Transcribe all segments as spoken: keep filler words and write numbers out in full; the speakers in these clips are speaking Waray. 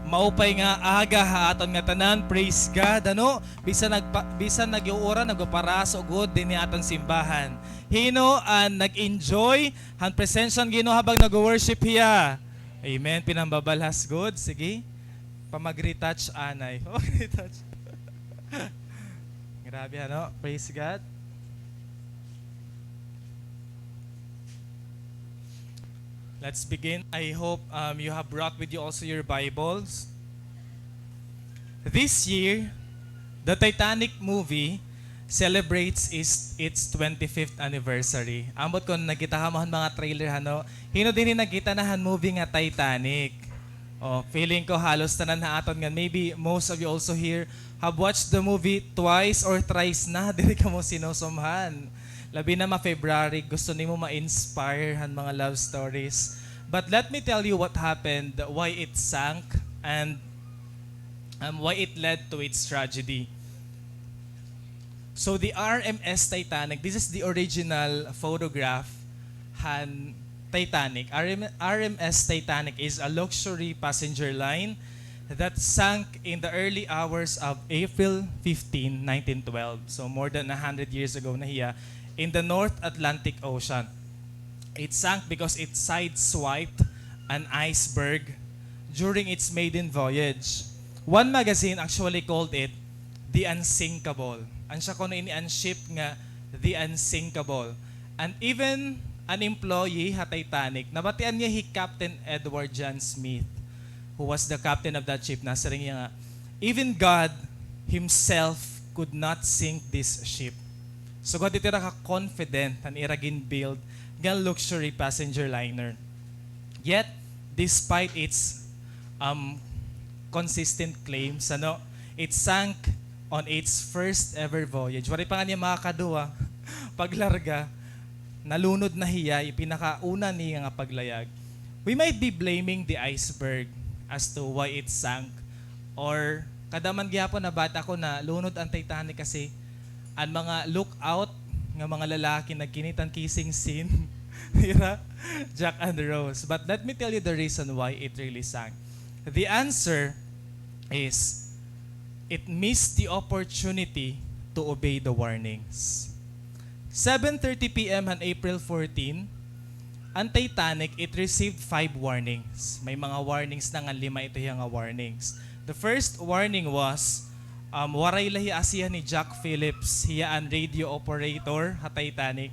Maupay nga aga ha aton ngatanan. Praise God, ano? Bisan nagpa-, bisan nag-uuran, nagpaparaso gud dinhi ha aton simbahan. Hin-o an nag-enjoy han presensya han Ginoo habang nag-worship hiya? Amen. Pinambabalhas gud. Sige. Pamag-retouch anay. Pamag-retouch. Grabe, ano? Praise God. Let's begin. I hope, um, you have brought with you also your Bibles. This year, the Titanic movie celebrates is, its twenty-fifth anniversary. Ambot kon nakita ha mo han mga trailer, ano? Hin-o dinhi nakita na han movie nga Titanic? Oh, feeling ko halos tanan ha aton ngan. Maybe most of you also here have watched the movie twice or thrice na. Diri kamo sinusumhan. Labi na ma-February, gusto nimo ma-inspire han mga love stories. But let me tell you what happened, why it sank, and, um, why it led to its tragedy. So the R M S Titanic, this is the original photograph han Titanic. R M, R M S Titanic is a luxury passenger line that sank in the early hours of April fifteen, nineteen twelve. So more than a hundred years ago na hiya, in the North Atlantic Ocean. It sank because it sideswiped an iceberg during its maiden voyage. One magazine actually called it the Unsinkable. An siya kuno ini an ship nga the Unsinkable. And even an employee ha Titanic, nabatian niya hi Captain Edward John Smith, who was the captain of that ship, nasiring hiya nga, "Even God himself could not sink this ship." So, gad ito ira ka-confident an ira gin-build nga luxury passenger liner. Yet, despite its, um, consistent claims, ano, it sank on its first ever voyage. Waray pa ngani makakaduha paglarga, nalunod na hiya, ipinakauna niya nga paglayag. We might be blaming the iceberg as to why it sank. Or, kada man gihapon nabati ako, nalunod an Titanic kasi an mga lookout nga mga lalaki nagkinit han kissing scene nira Jack and Rose. But let me tell you the reason why it really sank. The answer is, it missed the opportunity to obey the warnings. Seven thirty P M han April fourteen, an Titanic, it received five warnings. May mga warnings na nga, lima ito hiya nga warnings. The first warning was, um, waray la hiya asihan ni Jack Phillips, hiya an radio operator ha Titanic.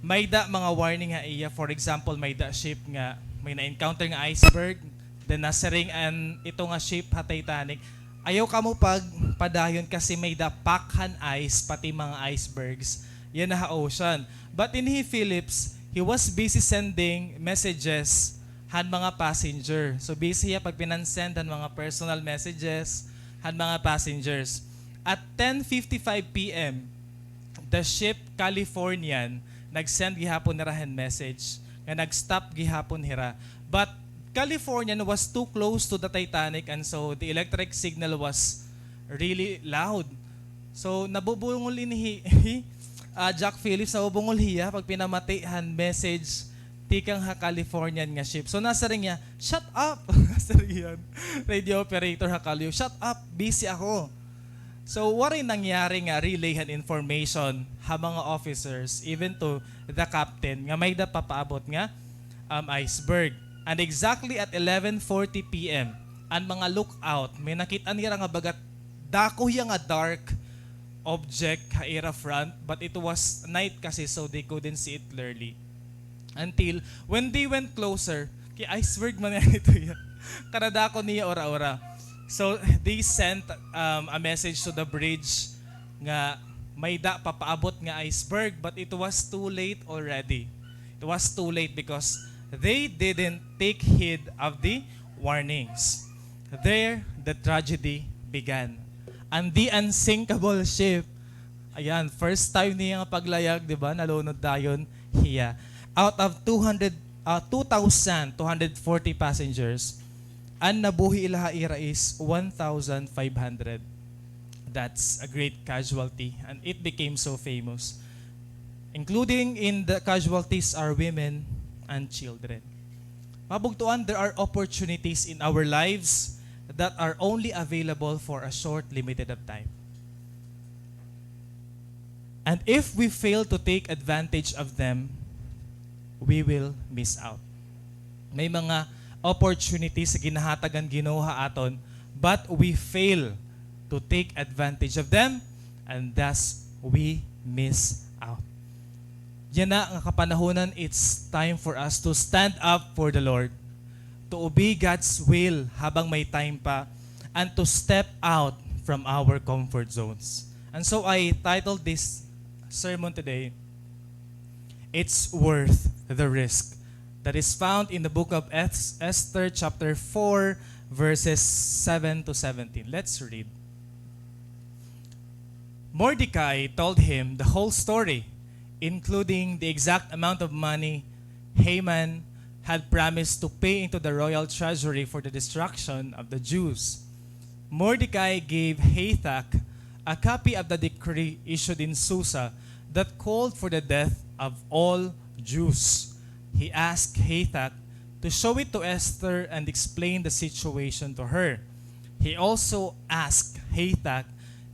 Mayda mga warning ha iya, for example, mayda ship nga may na-encounter nga iceberg, then nasiring an ito nga ship ha Titanic, "Ayaw kamo pagpadayon kasi mayda pack han ice, pati mga icebergs, yana ha ocean." But dinhi hi Phillips, he was busy sending messages han mga passenger. So, busy hiya pagpinan-send han mga personal messages han mga passengers. At ten fifty-five P M, the ship Californian nag-send gihapon hira hin message nga nag-stop gihapon hira. But Californian was too close to the Titanic, and so the electric signal was really loud. So, nabubungol ini hi, hi, ah, Jack Phillips, nabubungol hiya pagpinamati han message tikang ha Californian nga ship. So, nasiring hiya, "Shut up!" Nasiring hiya, radio operator ha Calio, "Shut up! Busy ako." So, waray nangyari nga relay han information ha mga officers, even to the captain, nga mayda papaabot nga, um, iceberg. And exactly at eleven forty P M, an mga lookout, may nakit-an nira nga baga dako hiya nga dark object ha ira front, but it was night kasi, so they couldn't see it clearly. Until when they went closer, kay iceberg man ito hiya. Kadadako niya ura-ura. So, they sent, um, a message to the bridge nga mayda papaabot nga iceberg, but it was too late already. It was too late because they didn't take heed of the warnings. There, the tragedy began. And the unsinkable ship, ayan, first time niya nga paglayag, di ba? Nalunod dayon hiya. Out of two hundred, ah, two thousand two hundred forty passengers, an nabuhi la ha ira is one thousand five hundred. That's a great casualty, and it became so famous. Including in the casualties are women and children. Mga bugtoan, there are opportunities in our lives that are only available for a short limited of time. And if we fail to take advantage of them, we will miss out. May mga opportunities nga ginhatag han Ginoo ha aton, but we fail to take advantage of them, and thus we miss out. Yana nga kapanahunan, it's time for us to stand up for the Lord, to obey God's will habang may time pa, and to step out from our comfort zones. And so I titled this sermon today, It's Worth the Risk, that is found in the book of Es-, Esther chapter four, verses seven to seventeen. Let's read. Mordecai told him the whole story, including the exact amount of money Haman had promised to pay into the royal treasury for the destruction of the Jews. Mordecai gave Hathach a copy of the decree issued in Susa that called for the death of all Jews. He asked Hathach to show it to Esther and explain the situation to her. He also asked Hathach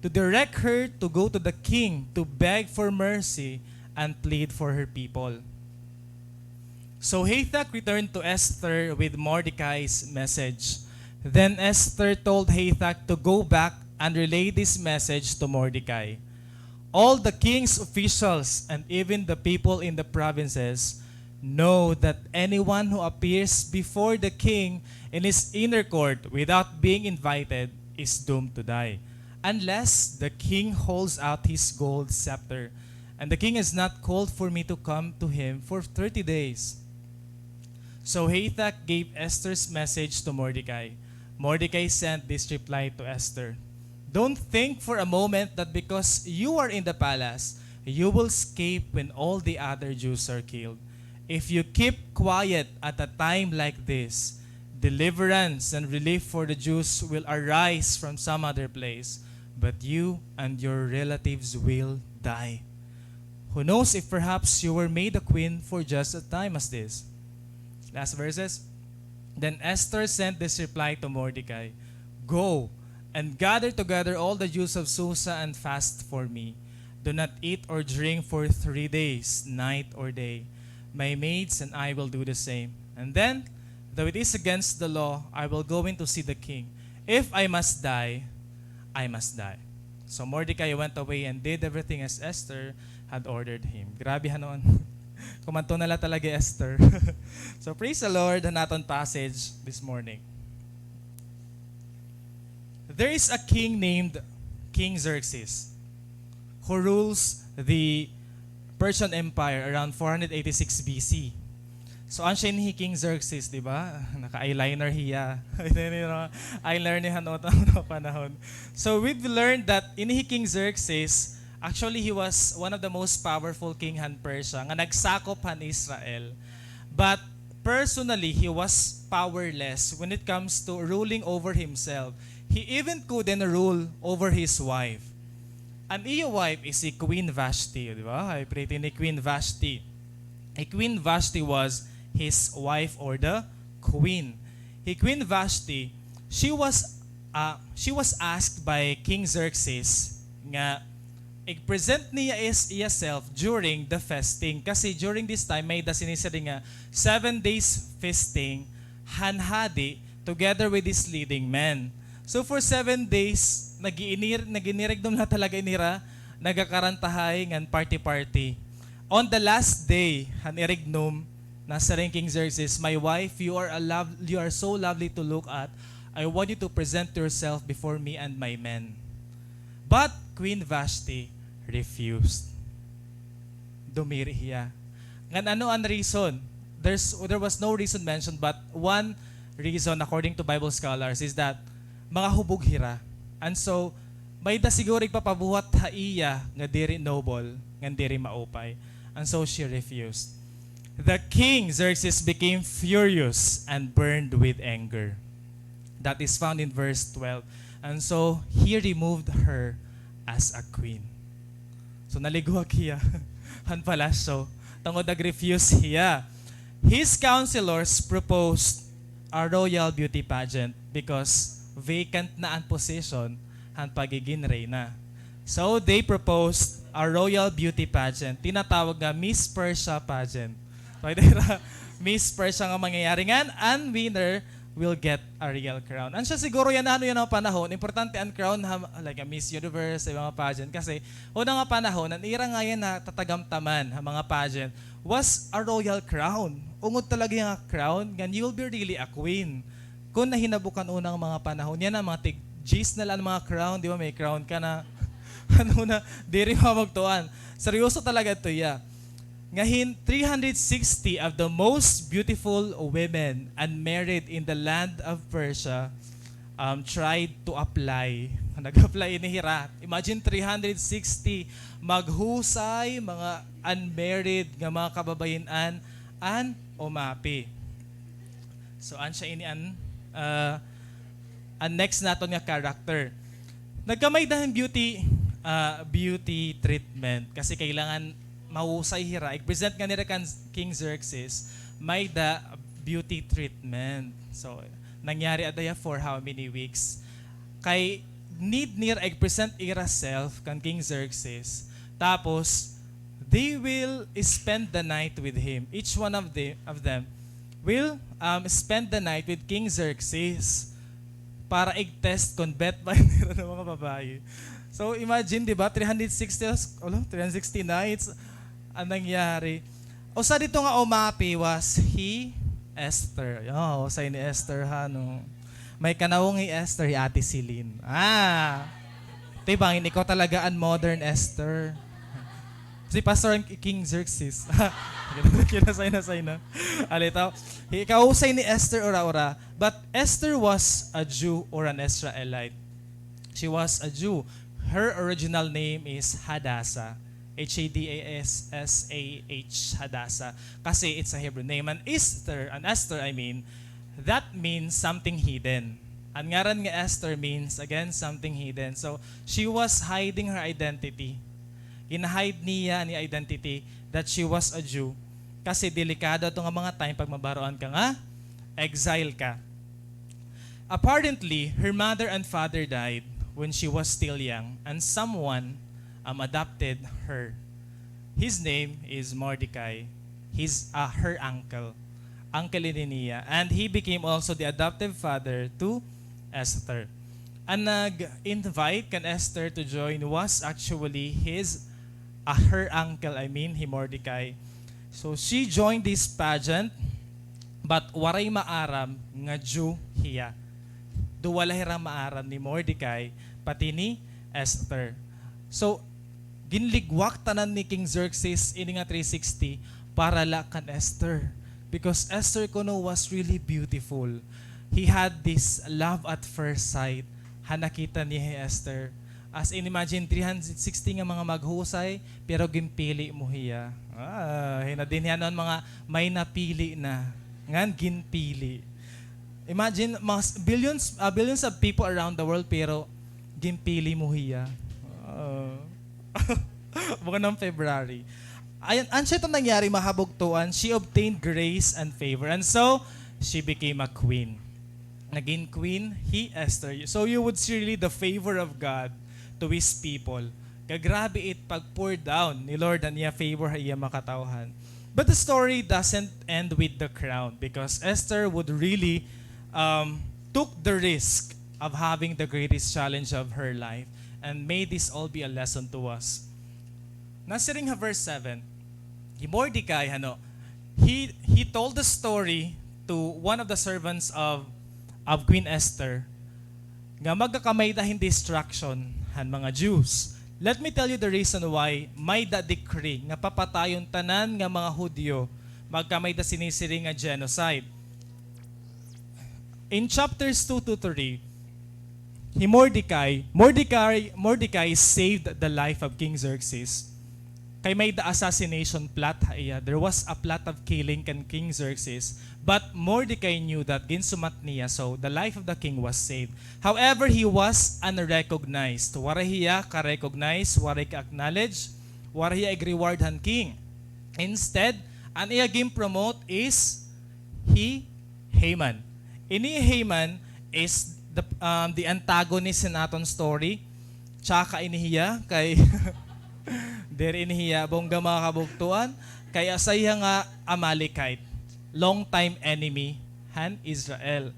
to direct her to go to the king to beg for mercy and plead for her people. So Hathach returned to Esther with Mordecai's message. Then Esther told Hathach to go back and relay this message to Mordecai. All the king's officials and even the people in the provinces know that anyone who appears before the king in his inner court without being invited is doomed to die, unless the king holds out his gold scepter. And the king has not called for me to come to him for thirty days. So Hathach gave Esther's message to Mordecai. Mordecai sent this reply to Esther: Don't think for a moment that because you are in the palace, you will escape when all the other Jews are killed. If you keep quiet at a time like this, deliverance and relief for the Jews will arise from some other place, but you and your relatives will die. Who knows if perhaps you were made a queen for just a time as this? Last verses. Then Esther sent this reply to Mordecai: Go and gather together all the Jews of Susa and fast for me. Do not eat or drink for three days, night or day. My maids and I will do the same. And then, though it is against the law, I will go in to see the king. If I must die, I must die. So Mordecai went away and did everything as Esther had ordered him. Grabe, hanon. Kumanto na la talaga Esther. So praise the Lord, han aton passage this morning. There is a king named King Xerxes who rules the Persian Empire around four hundred eighty-six B C. So, an siya ini hi King Xerxes, di ba? Naka-eyeliner hiya. Eyeliner ni Hanot an mga panahon. So, we've learned that ini hi King Xerxes, actually, he was one of the most powerful king han Persia, nga nagsakop han Israel. But personally, he was powerless when it comes to ruling over himself. He even couldn't rule over his wife. An iya wife is si Queen Vashti, di ba? Ay, pretty ni Queen Vashti. Hi Queen Vashti was his wife or the queen. Hi Queen Vashti, she was, uh, she was asked by King Xerxes nga ig-present niya is, iya self during the feasting. Kasi during this time, may-ada sini siring nga seven days feasting han hadi together with his leading men. So for seven days, nag-iinir-, nag-inirignom la talaga ini hira, nagakarantahay ngan party-party. On the last day han irignom, nasiring King Xerxes, "My wife, you are a lov-, you are so lovely to look at. I want you to present yourself before me and my men." But Queen Vashti refused. Dumiri hiya. Ngan ano an reason? There's, there was no reason mentioned, but one reason, according to Bible scholars, is that mga hubog hira. And so, may-ada siguro igpapabuhat ha iya nga diri noble, ngan diri maupay. And so, she refused. The king, Xerxes, became furious and burned with anger. That is found in verse twelve. And so, he removed her as a queen. So, naligwak hiya han palasyo tungod nag-refuse hiya. His counselors proposed a royal beauty pageant because vacant na an position han pagigin reyna. So, they proposed a royal beauty pageant, tinatawag nga Miss Persia pageant. So, ira Miss Persia nga mangyayari ngan, an winner will get a real crown. An siya siguro yana, ano yana nga panahon, importante an crown ha, like, a Miss Universe, sa mga pageant. Kasi, una nga panahon, an ira nga yana natatagamtaman ha mga pageant was a royal crown. Ungod talaga nga crown, ngan you will be really a queen. Kun nahinabo kan una nga mga panahon, yana mga tig-, diyes na la an mga crown, di ba, may crown ka na. Ano na, diri mamagtuan. Seryoso talaga ito, ya. Nga hin three hundred sixty of the most beautiful women unmarried in the land of Persia, um, tried to apply. Nag-apply ini hira. Imagine, three hundred sixty maghusay, mga unmarried nga mga kababayen-an, an umapi. So, an siya ini an, ah, an next naton nga character. Nagkamay-ada hin beauty, ah, beauty treatment kasi kailangan mahusay hira. Ig-present nga nira kan King Xerxes, may-ada beauty treatment. So, nangyari ada ya for how many weeks? Kay need nira ig-present ira self kan King Xerxes. Tapos, they will spend the night with him. Each one of the, of them will, um, spend the night with King Xerxes para ig-test kon bet ba nira nga mga babaye. So, imagine, di ba? Three hundred sixty, alo, three hundred sixty nights an nangyari. Usa didto nga umapi was hi Esther. Oh, usay ni Esther, ha, no? May kanawong hi Esther, hi Ate Celine. Ah! Ti, bangin ikaw talaga an modern Esther. Si Pastor an King Xerxes. Kinasay na, say na. Alitaw, ikaw usay ni Esther, ura-ura. But Esther was a Jew or an Israelite. She was a Jew. Her original name is Hadassah. H A D A S S A H, Hadassah. Kasi it's a Hebrew name. And Esther, an Esther, I mean, that means something hidden. An ngaran nga Esther means, again, something hidden. So, she was hiding her identity. Gina-hide niya an iya identity that she was a Jew. Kasi delikado ito nga mga time pag mabaroan ka nga exile ka. Apparently, her mother and father died when she was still young, and someone, um, adopted her. His name is Mordecai. He's, uh, her uncle. Uncle ini niya. And he became also the adoptive father to Esther. An nag-invite kan Esther to join was actually his, uh, her uncle, I mean, hi Mordecai. So, she joined this pageant, but waray maaram nga Jew hiya. Duwa la hira maaram, ni Mordecai, pati ni Esther. So, ginligwak tanan ni King Xerxes ini nga three sixty para la kan Esther. Because Esther kuno was really beautiful. He had this love at first sight. Ha nakita niya hi Esther. As in, imagine, three hundred sixty nga mga maghusay, pero ginpili mo hiya. Ah, hinadin hiya an mga may napili na. Ngan ginpili. Imagine, mga s-, billions, ah, billions of people around the world, pero ginpili mo hiya. Ah. Bukan ng February. Ayan, an siya ito nangyari, mahabugtuan, she obtained grace and favor. And so, she became a queen. Nagin queen hi Esther. So you would see really the favor of God to his people. Nga grabe it pag-pour down ni Lord an iya favor ha iya mga katawhan. But the story doesn't end with the crown, because Esther would really, um, took the risk of having the greatest challenge of her life. And may this all be a lesson to us. Nasiring ha verse seven, hi Mordecai, ano, he, he told the story to one of the servants of, of Queen Esther, nga magkakamay-ada hin destruction han mga Jews. Let me tell you the reason why may-ada decree nga papatayon tanan nga mga Hudiyo, magkamay-ada sinisiring nga genocide. In chapters two to three, hi Mordecai, Mordecai, Mordecai saved the life of King Xerxes. Kay may-ada assassination plot ha iya. There was a plot of killing kan King Xerxes, but Mordecai knew that, ginsumat niya, so the life of the king was saved. However, he was unrecognized. Waray hiya ka-recognize, waray ka-acknowledge, waray hiya ig-reward han king. Instead, an iya gin-promote is hi Haman. Ini Haman is the, um, the antagonist in aton story. Tsaka ini hiya kay diri ini hiya bongga, mga kabugtoan, kay asya hiya nga Amalekite, long time enemy han Israel.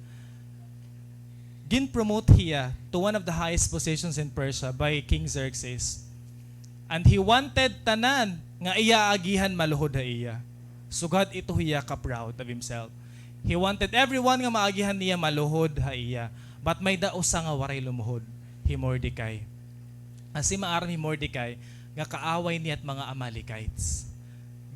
Gin-promote hiya to one of the highest positions in Persia by King Xerxes. And he wanted tanan nga iya agihan maluhod ha iya. Sugad ito hiya ka-proud of himself. He wanted everyone nga maagihan niya maluhod ha iya. But may-ada usa nga waray lumuhod, hi Mordecai. Asya maaram hi Mordecai nga kaaway niya it mga Amalekites.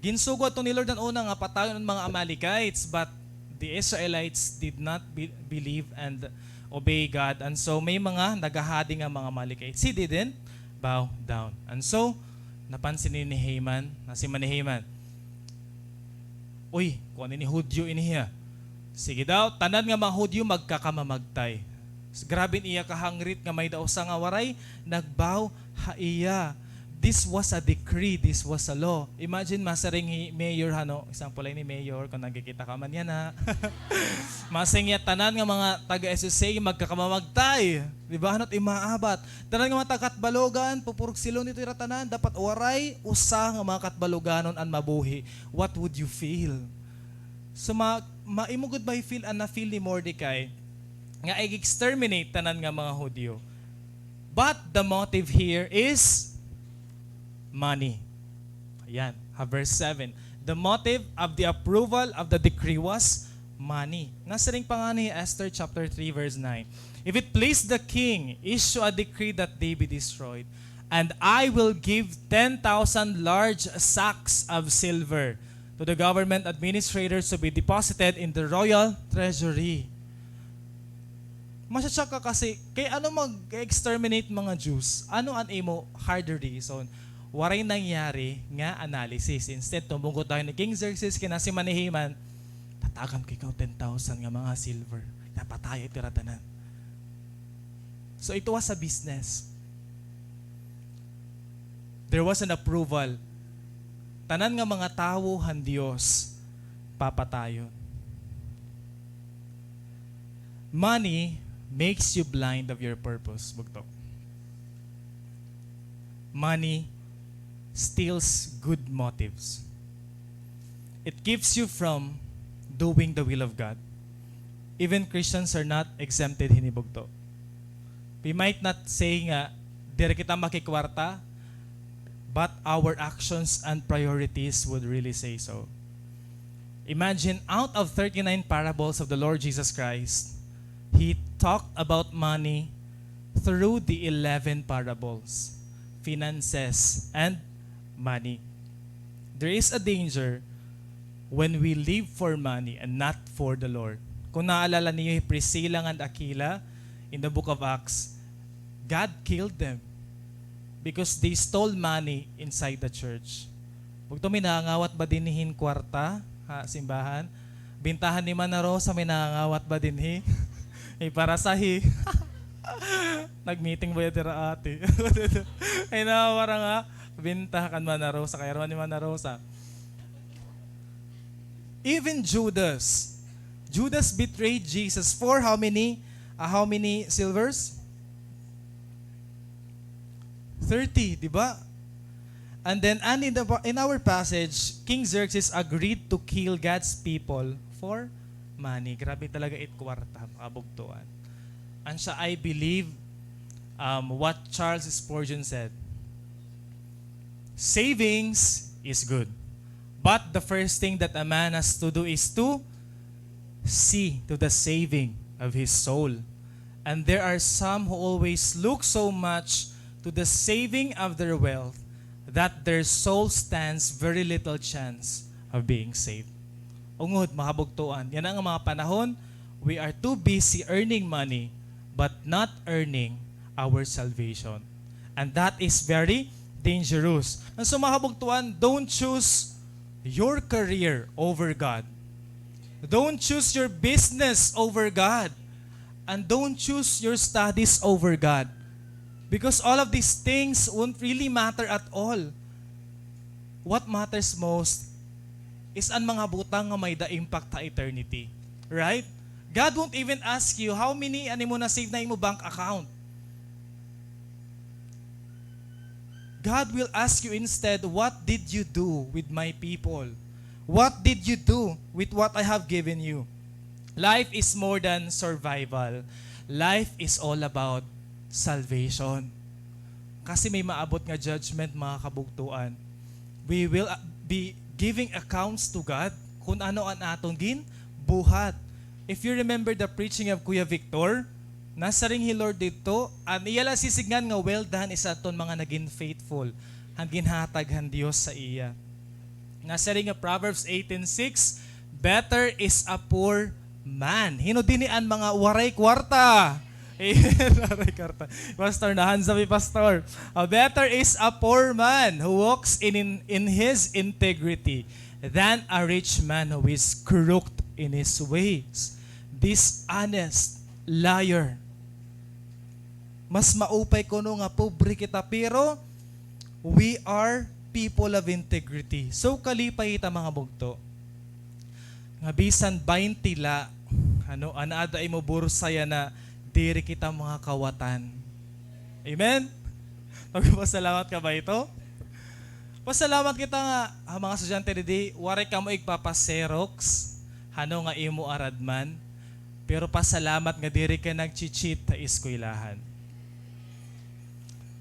Ginsugo adto ni Lord an una nga patayon an mga Amalekites, but the Israelites did not be-, believe and obey God. And so may mga nagahadi nga mga Amalekites. He didn't bow down. And so, napansin ini ni Haman, nasiring man hi Haman, "Uy, kuan ini, Hudyo ini hiya. Sige daw, tanan nga mga Hudyo magkakamamagtay." Grabe an iya ka-hungry nga may-ada usa nga waray nag-bow ha iya. This was a decree, this was a law. Imagine, masiring hi mayor, hano, example ini, mayor, kon nagkikita ka man yana. Masiring hiya, tanan nga mga taga-S S A magkakamamagtay. Di ba? Hano't imaabat? Tanan nga mga taga-Catbalogan, pupurugsilon ito ira tanan. Dapat waray usa nga mga Catbaloganon an mabuhi. What would you feel? So, ma-, ma-, imo gud ba i-feel an na-feel ni Mordecai nga ig-exterminate tanan nga mga Hudyo? But the motive here is money. Ayan, ha verse seven. The motive of the approval of the decree was money. Nasiring pa ngani hi Esther chapter three, verse nine, "If it please the king, issue a decree that they be destroyed, and I will give ten thousand large sacks of silver to the government administrators to be deposited in the royal treasury." Masya-shock ka kasi, kay ano mag-exterminate mga Jews? Ano an imo harder reason? Waray nangyari nga analysis. Instead, tumugot dayon hi King Xerxes, kay nasiring man hi Haman, "Tatagan ko ikaw ten thousand nga mga silver. Napatay ito ira tanan." So, it was a business. There was an approval. Tanan nga mga tawo han Dios, papatayon. Money makes you blind of your purpose, bugto. Money steals good motives. It keeps you from doing the will of God. Even Christians are not exempted hini, bugto. We might not say nga diri kita makikwarta, but our actions and priorities would really say so. Imagine, out of thirty-nine parables of the Lord Jesus Christ, he talked about money through the eleven parables, finances and money. There is a danger when we live for money and not for the Lord. Kung naalala niyo hi Priscilla and Aquila in the book of Acts, God killed them because they stole money inside the church. Bugto, may nangangawat ba dinhi hin kwarta ha simbahan? Bintahan ni Mana Rosa, may nangangawat ba dinhi? May parasahi. Nag-meeting ba yun, tira ate? Ay, nawara nga. Binta kan Mana Rosa, kay araw ni Mana Rosa. Even Judas. Judas betrayed Jesus for how many, uh, how many silvers? Thirty, di ba? And then, and in the, in our passage, King Xerxes agreed to kill God's people for money. Grabe talaga it kwarta, mga kabugtoan. And siya, I believe, um, what Charles Spurgeon said, "Savings is good, but the first thing that a man has to do is to see to the saving of his soul." And there are some who always look so much to the saving of their wealth that their soul stands very little chance of being saved. Ungod, mga kabugtoan, yana nga mga panahon, we are too busy earning money, but not earning our salvation. And that is very dangerous. And so, mga kabugtoan, don't choose your career over God. Don't choose your business over God. And don't choose your studies over God. Because all of these things won't really matter at all. What matters most is an mga butang nga may-ada impact ha eternity. Right? God won't even ask you how many an imo na-save na imo bank account. God will ask you instead, "What did you do with my people? What did you do with what I have given you?" Life is more than survival. Life is all about salvation. Kasi may maabot nga judgment, mga kabugtoan. We will, uh, be giving accounts to God kun ano an aton ginbuhat. If you remember the preaching of Kuya Victor, nasiring hi Lord didto, an iya la sisidngan nga, "Well done," is aton mga nagin faithful, an ginhatag han Dios sa iya. Nasiring nga Proverbs eighteen six, "Better is a poor man." Hin-o dinhi an mga waray kwarta? Amen. Waray kwarta. Pastor, nahansa mi, Pastor. "A better is a poor man who walks in, in, in his integrity than a rich man who is crooked in his ways." Dishonest, liar. Mas maupay kuno nga pobre kita, pero we are people of integrity. So, kalipay kita, mga bugto, nga bisan baynte la, ano, an aada imo bursa yana, diri kita mga kawatan. Amen? Magpasalamat ka ba ito? Pasalamat kita nga, ah, mga estudyante didi, waray kamo igpapa-Xerox, hano nga imo aradman, pero pasalamat nga diri ka nagchi-cheat ha eskwelahan.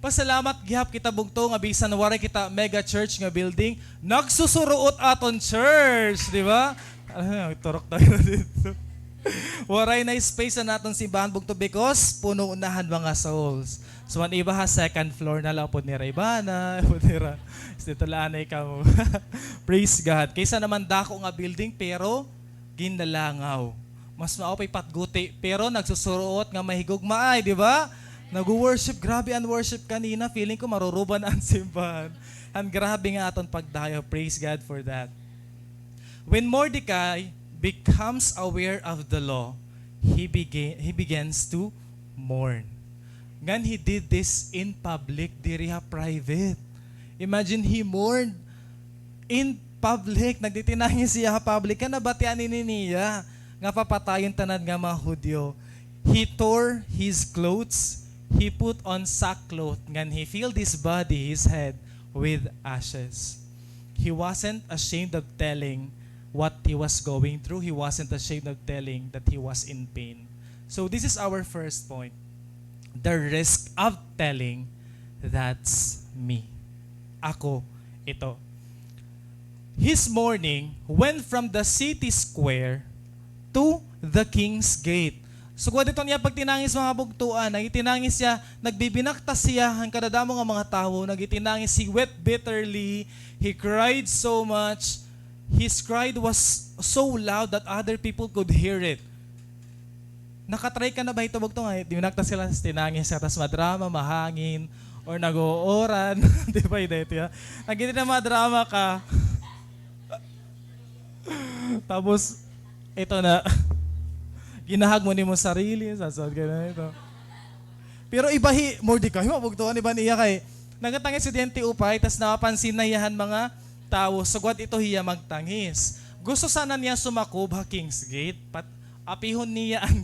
Pasalamat gihap kita, bugto, nga bisan waray kita mega church nga building, nagsusuruot aton church, di ba? Ano, turok tayo dito. Waray na space an aton simbahan, bugto, because puno na han mga souls. So, an iba ha second floor na la, upod nira ibana, upod nira. Dito la anay kamo. Praise God. Kaysa naman dako nga building, pero ginlalangaw. Mas maupay patguti, pero nagsusuruot nga mahigugmaay, di ba? Nag-worship, grabe an worship kanina. Feeling ko maruruba na an simbahan. An grabe nga aton pagdayaw. Praise God for that. When Mordecai becomes aware of the law, he begin, he begins to mourn. Ngan he did this in public, diri ha private. Imagine, he mourned in public. Nagtitinangis hiya ha public. Kay nabatian ini niya nga papatayon tanan nga mga Hudiyo. He tore his clothes, he put on sackcloth, ngan he filled his body, his head, with ashes. He wasn't ashamed of telling what he was going through. He wasn't ashamed of telling that he was in pain. So this is our first point. The risk of telling, "That's me." Ako ito. His mourning went from the city square to the king's gate. Sugad hito niya pagtinangis, mga bugtoan, nagtinangis siya, nagbibinaktas siya han kadadamo nga mga tawo, nagtinangis, he wept bitterly, he cried so much, his cry was so loud that other people could hear it. Nakatry ka na ba hito, bugto, nga binaktas ka la, tinangis ka, tas madrama, mahangin, or nag-uuran, di ba, hito, ha? Nagtitinadrama ka. Tapos, ito na, ginahag mo nimo sarili, sasad ka na ito. Pero iba hi Mordecai, mga bugtoan, iba niya kay, nagtangis estudyante upay, tas napapansin na hiya han mga tawo, sugad ito hiya magtangis. Gusto sana niya sumakob ha King's Gate, pat-, apihon niya an,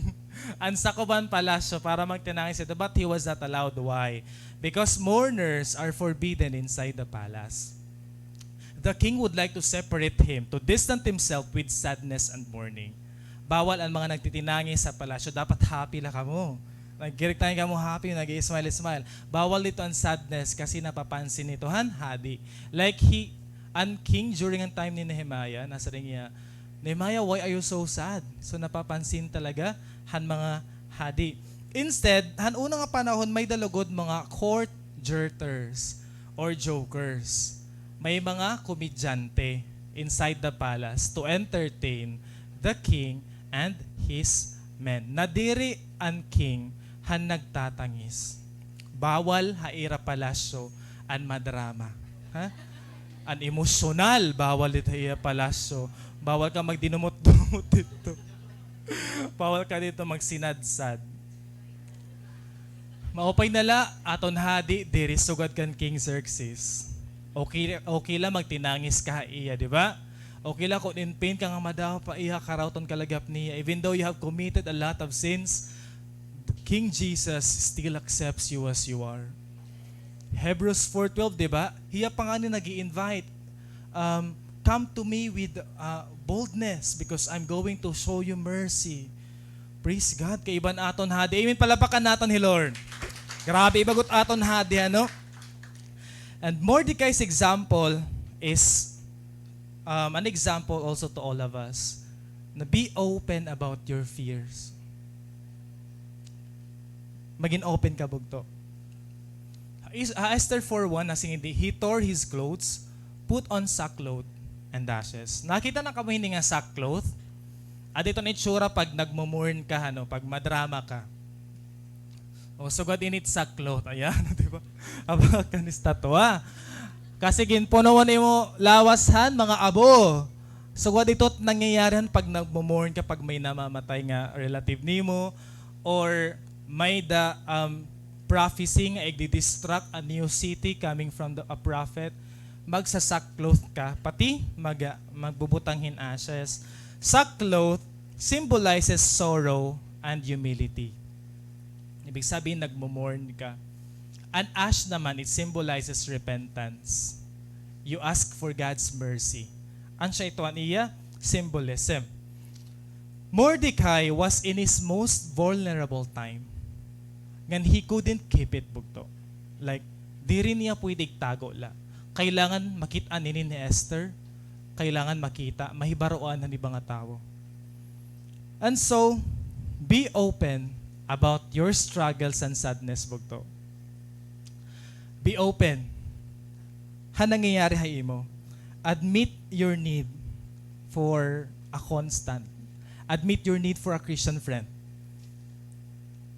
an sakob han palasyo para magtinangis ito, but he was not allowed. Why? Because mourners are forbidden inside the palace. The king would like to separate him, to distance himself with sadness and mourning. Bawal an mga nagtitinangis ha palasyo, dapat happy la kamo. Naggirik-tangis kamo, happy, nag-i-smile-smile. Bawal didto an sadness kasi napapansin ito han hadi. Like he, an king during an time ni Nehemiah, nasiring niya, "Nehemiah, why are you so sad?" So napapansin talaga han mga hadi. Instead, han una nga panahon, may-ada lugod mga court jerters or jokers. May mga komedyante inside the palace to entertain the king and his men. Nadiri an king han nagtatangis. Bawal ha ira palasyo an madrama. Ha? An emosyonal, bawal didto ha ira palasyo. Bawal ka magdinumot-dumot didto. Bawal ka didto magsinadsad. Maupay na la, aton hadi diri sugad kan King Xerxes. Okay, okay la magtinangis ka ha iya, di ba? Okay la kon in pain ka nga madaw pa iya karawton kalagap niya. Even though you have committed a lot of sins, King Jesus still accepts you as you are. Hebrews four twelve, di ba? Hiya pa ngani nag-i-invite, um, "Come to me with, uh, boldness because I'm going to show you mercy." Praise God. Kaiba an aton hadi. Amen. Palapakan naton hi Lord. Grabe, iba gud aton hadi, ano? And Mordecai's example is, um, an example also to all of us na be open about your fears. Magin open ka, bugto. Is, ah, Esther four one, nasiring, "He tore his clothes, put on sackcloth and ashes." Nakita na kamo hini nga sackcloth? Adi iton itsura pag nagmo-mourn ka, ano, pag madrama ka. O, sugad ini it sackcloth. Ayan, di ba? Aba, kan estatwa. Kasi ginpuno mo an imo lawas han mga abo. Sugad ito it nangyayari han pag nagmo-mourn ka pag may namamatay nga relative nimo, or may-ada, um, prophecy nga igdi-destruct a new city coming from the, a prophet, magsa-sackcloth ka, pati mag-, magbubutang hin ashes. Sackcloth symbolizes sorrow and humility. Ibig sabihin, nagmo-mourn ka. An ash naman, it symbolizes repentance. You ask for God's mercy. Asya ito an iya symbolism. Mordecai was in his most vulnerable time. Ngan he couldn't keep it, bugto. Like, diri niya pwede igtago la. Kailangan makit-an ini ni Esther. Kailangan makita, mahibaroan han iba nga tawo. And so, be open about your struggles and sadness, bugto. Be open han nangyayari ha imo. Admit your need for a constant. Admit your need for a Christian friend.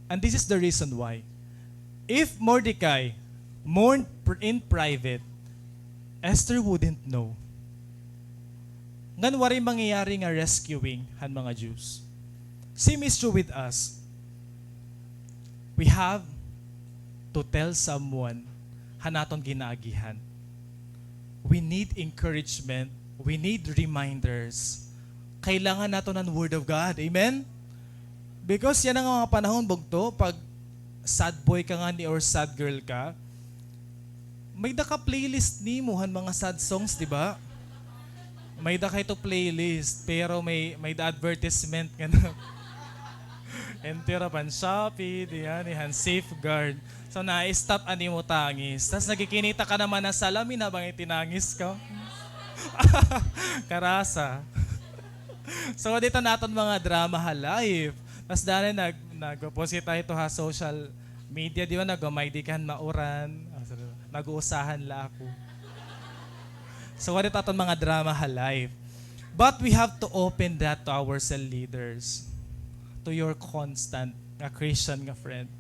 And this is the reason why. If Mordecai mourned pr-, in private, Esther wouldn't know. Ngan waray mangyayari nga rescuing han mga Jews. Same is true with us. We have to tell someone han aton ginaagihan. We need encouragement. We need reminders. Kailangan naton an Word of God. Amen? Because yana nga mga panahon, bugto, pag sad boy ka ngani or sad girl ka, may-ada ka playlist nimo han mga sad songs, di ba? May-ada ka ito playlist, pero may, may-ada advertisement nga na. Entero pan Shopee, di yan, han Safeguard. So, na-stop an imo tangis. Tas nagkikinita ka naman na salamin habang itinangis ka. Karasa. So, dito naton mga drama ha life. Tas dali nag-, nag-post kita ito ha social media, di ba? Nagmamay di kan mauran. Ah, sorry. Nag-uusahan la ako. So, what if aton mga drama ha life? But we have to open that to our cell leaders, to your constant nga Christian nga friend.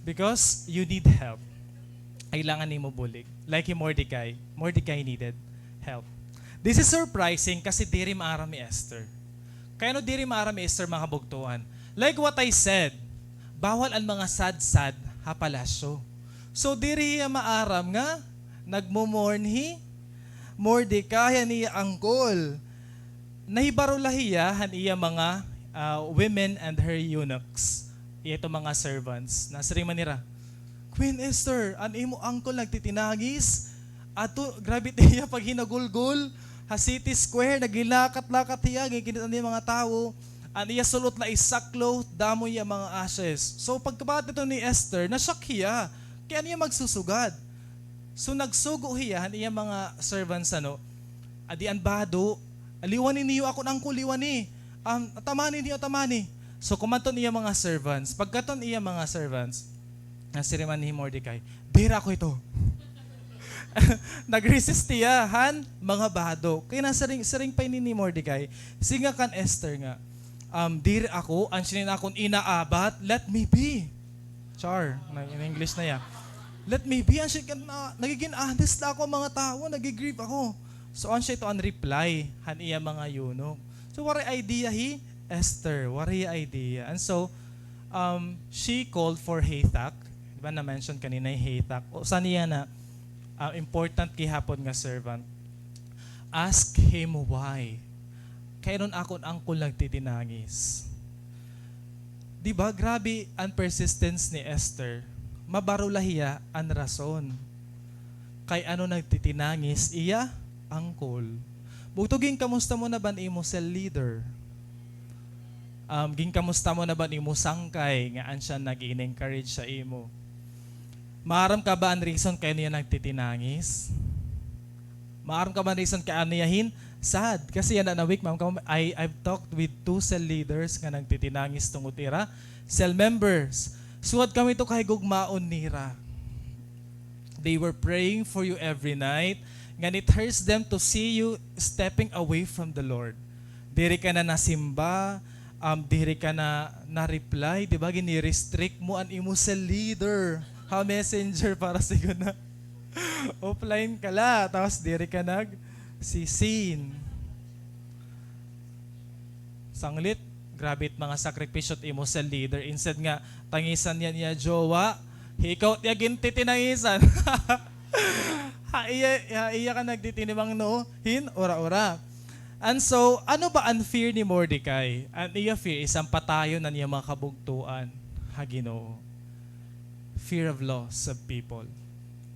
Because you need help. Kailangan nimo bulig. Like hi Mordecai. Mordecai needed help. This is surprising kasi diri maaram hi Esther. Kay ano diri maaram hi Esther, mga kabugtoan? Like what I said, bawal an mga sad-sad ha palasyo. So, diri hiya maaram nga nagmo-mourn hi Mordecai, an iya uncle. Nahibaro la hiya han iya mga, ah, women and her eunuchs. Iya ito mga servants. Nasiring man nira, "Queen Esther, an imo uncle nagtitinangis. Adto, grabe it iya paghinagulgol ha city square, naghilakat-lakat hiya, ginkinit-an niya mga tawo. An iya sul-ot la is sackcloth, damo iya mga ashes." So, pagkabati ito ni Esther, na-shock hiya. Kay ano hiya magsusugad? So, nagsugo hiya han iya mga servants, ano, "Adi an bado, liwani niyo akon uncle, liwani. Um, atamani niyo, atamani." So, kumadto an iya mga servants. Pagkadto han iya mga servants, nasiring man hi Mordecai, "Diri ako ito." Nag-resist hiya han mga bado. Kay nasiring, siring pa ini ni Mordecai, siring kan Esther nga, um, "Diri ako, an siring han akon ina, abat, let me be." Char, na, in English na iya. "Let me be." An siring kan, na, nagigin honest la ako, mga tawo, nagigrieve ako. So, asya ito an reply han iya mga eunuch. So, waray idea hi Esther, waray idea. And so, um, she called for Hathach. Di ba na-mention kanina hi Hathach? Usa niya na, ah, important gihapon nga servant. Ask him why. Kay ano an akon uncle nagtitinangis? Di ba, grabe an persistence ni Esther. Mabaro la hiya an rason. Kay ano nagtitinangis iya uncle. Bugto, ginkamusta mo na ba an imo cell leader? Um, ginkamusta mo na ba an imo sangkay nga an siya nag-i-encourage sa imo? Maaram ka ba an reason kay ano hiya nagtitinangis? Maaram ka ba an reason kay ano hiya hin sad? Kasi yana na week, ma'am, I, I've talked with two cell leaders nga nagtitinangis tungod ira cell members. Sugad kami to kahigugmaon nira. They were praying for you every night. Ngan it hurts them to see you stepping away from the Lord. Diri ka na nasimba, um, diri ka na na-reply, di ba? Gini-restrict mo an imo cell leader ha Messenger para siguro na offline ka la, tapos diri ka nag-si-seen. Sanglit, grabe it mga sakripisyo it imo cell leader. Instead nga tangisan niya niya jowa, hi ikaw it iya gintitinangisan. Ha iya, ha iya ka nagtitinimangno hin ura-ura. And so, ano ba an fear ni Mordecai? An iya fear is an patayon an iya mga kabugtoan ha Ginoo. Fear of loss of people.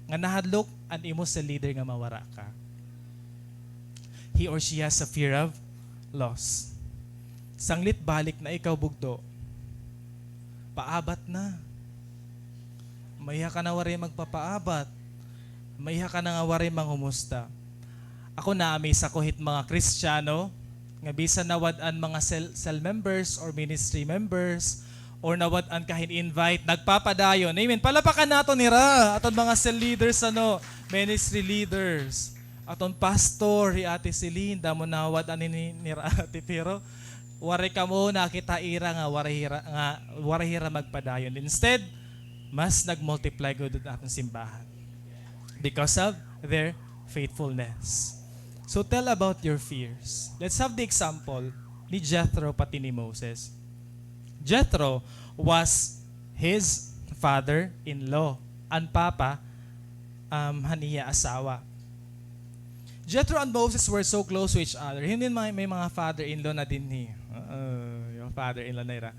Nga nahadlok an imo cell leader nga mawara ka. He or she has a fear of loss. Sanglit balik na ikaw, bugto. Paabat na. Maiha ka na waray magpapaabat. Maiha ka na nga waray mangumusta. Ako, na-amaze ako hit mga Kristiyano nga bisan nawad-an mga cell, cell members or ministry members or nawad-an ka hin invite, nagpapadayon. Amen. Palapakan naton hira, aton mga cell leaders, ano, ministry leaders. Aton pastor, hi Ate Celine, damo nawad-an ini nira ate, pero waray kamo nakita ira nga waray hira, nga waray hira magpadayon. Instead, mas nag-multiply gud an aton simbahan because of their faithfulness. So tell about your fears. Let's have the example ni Jethro pati ni Moses. Jethro was his father-in-law, an papa, um, han iya asawa. Jethro and Moses were so close to each other. Hin-o may, may mga father-in-law na dinhi? Oo, yung father-in-law na ira.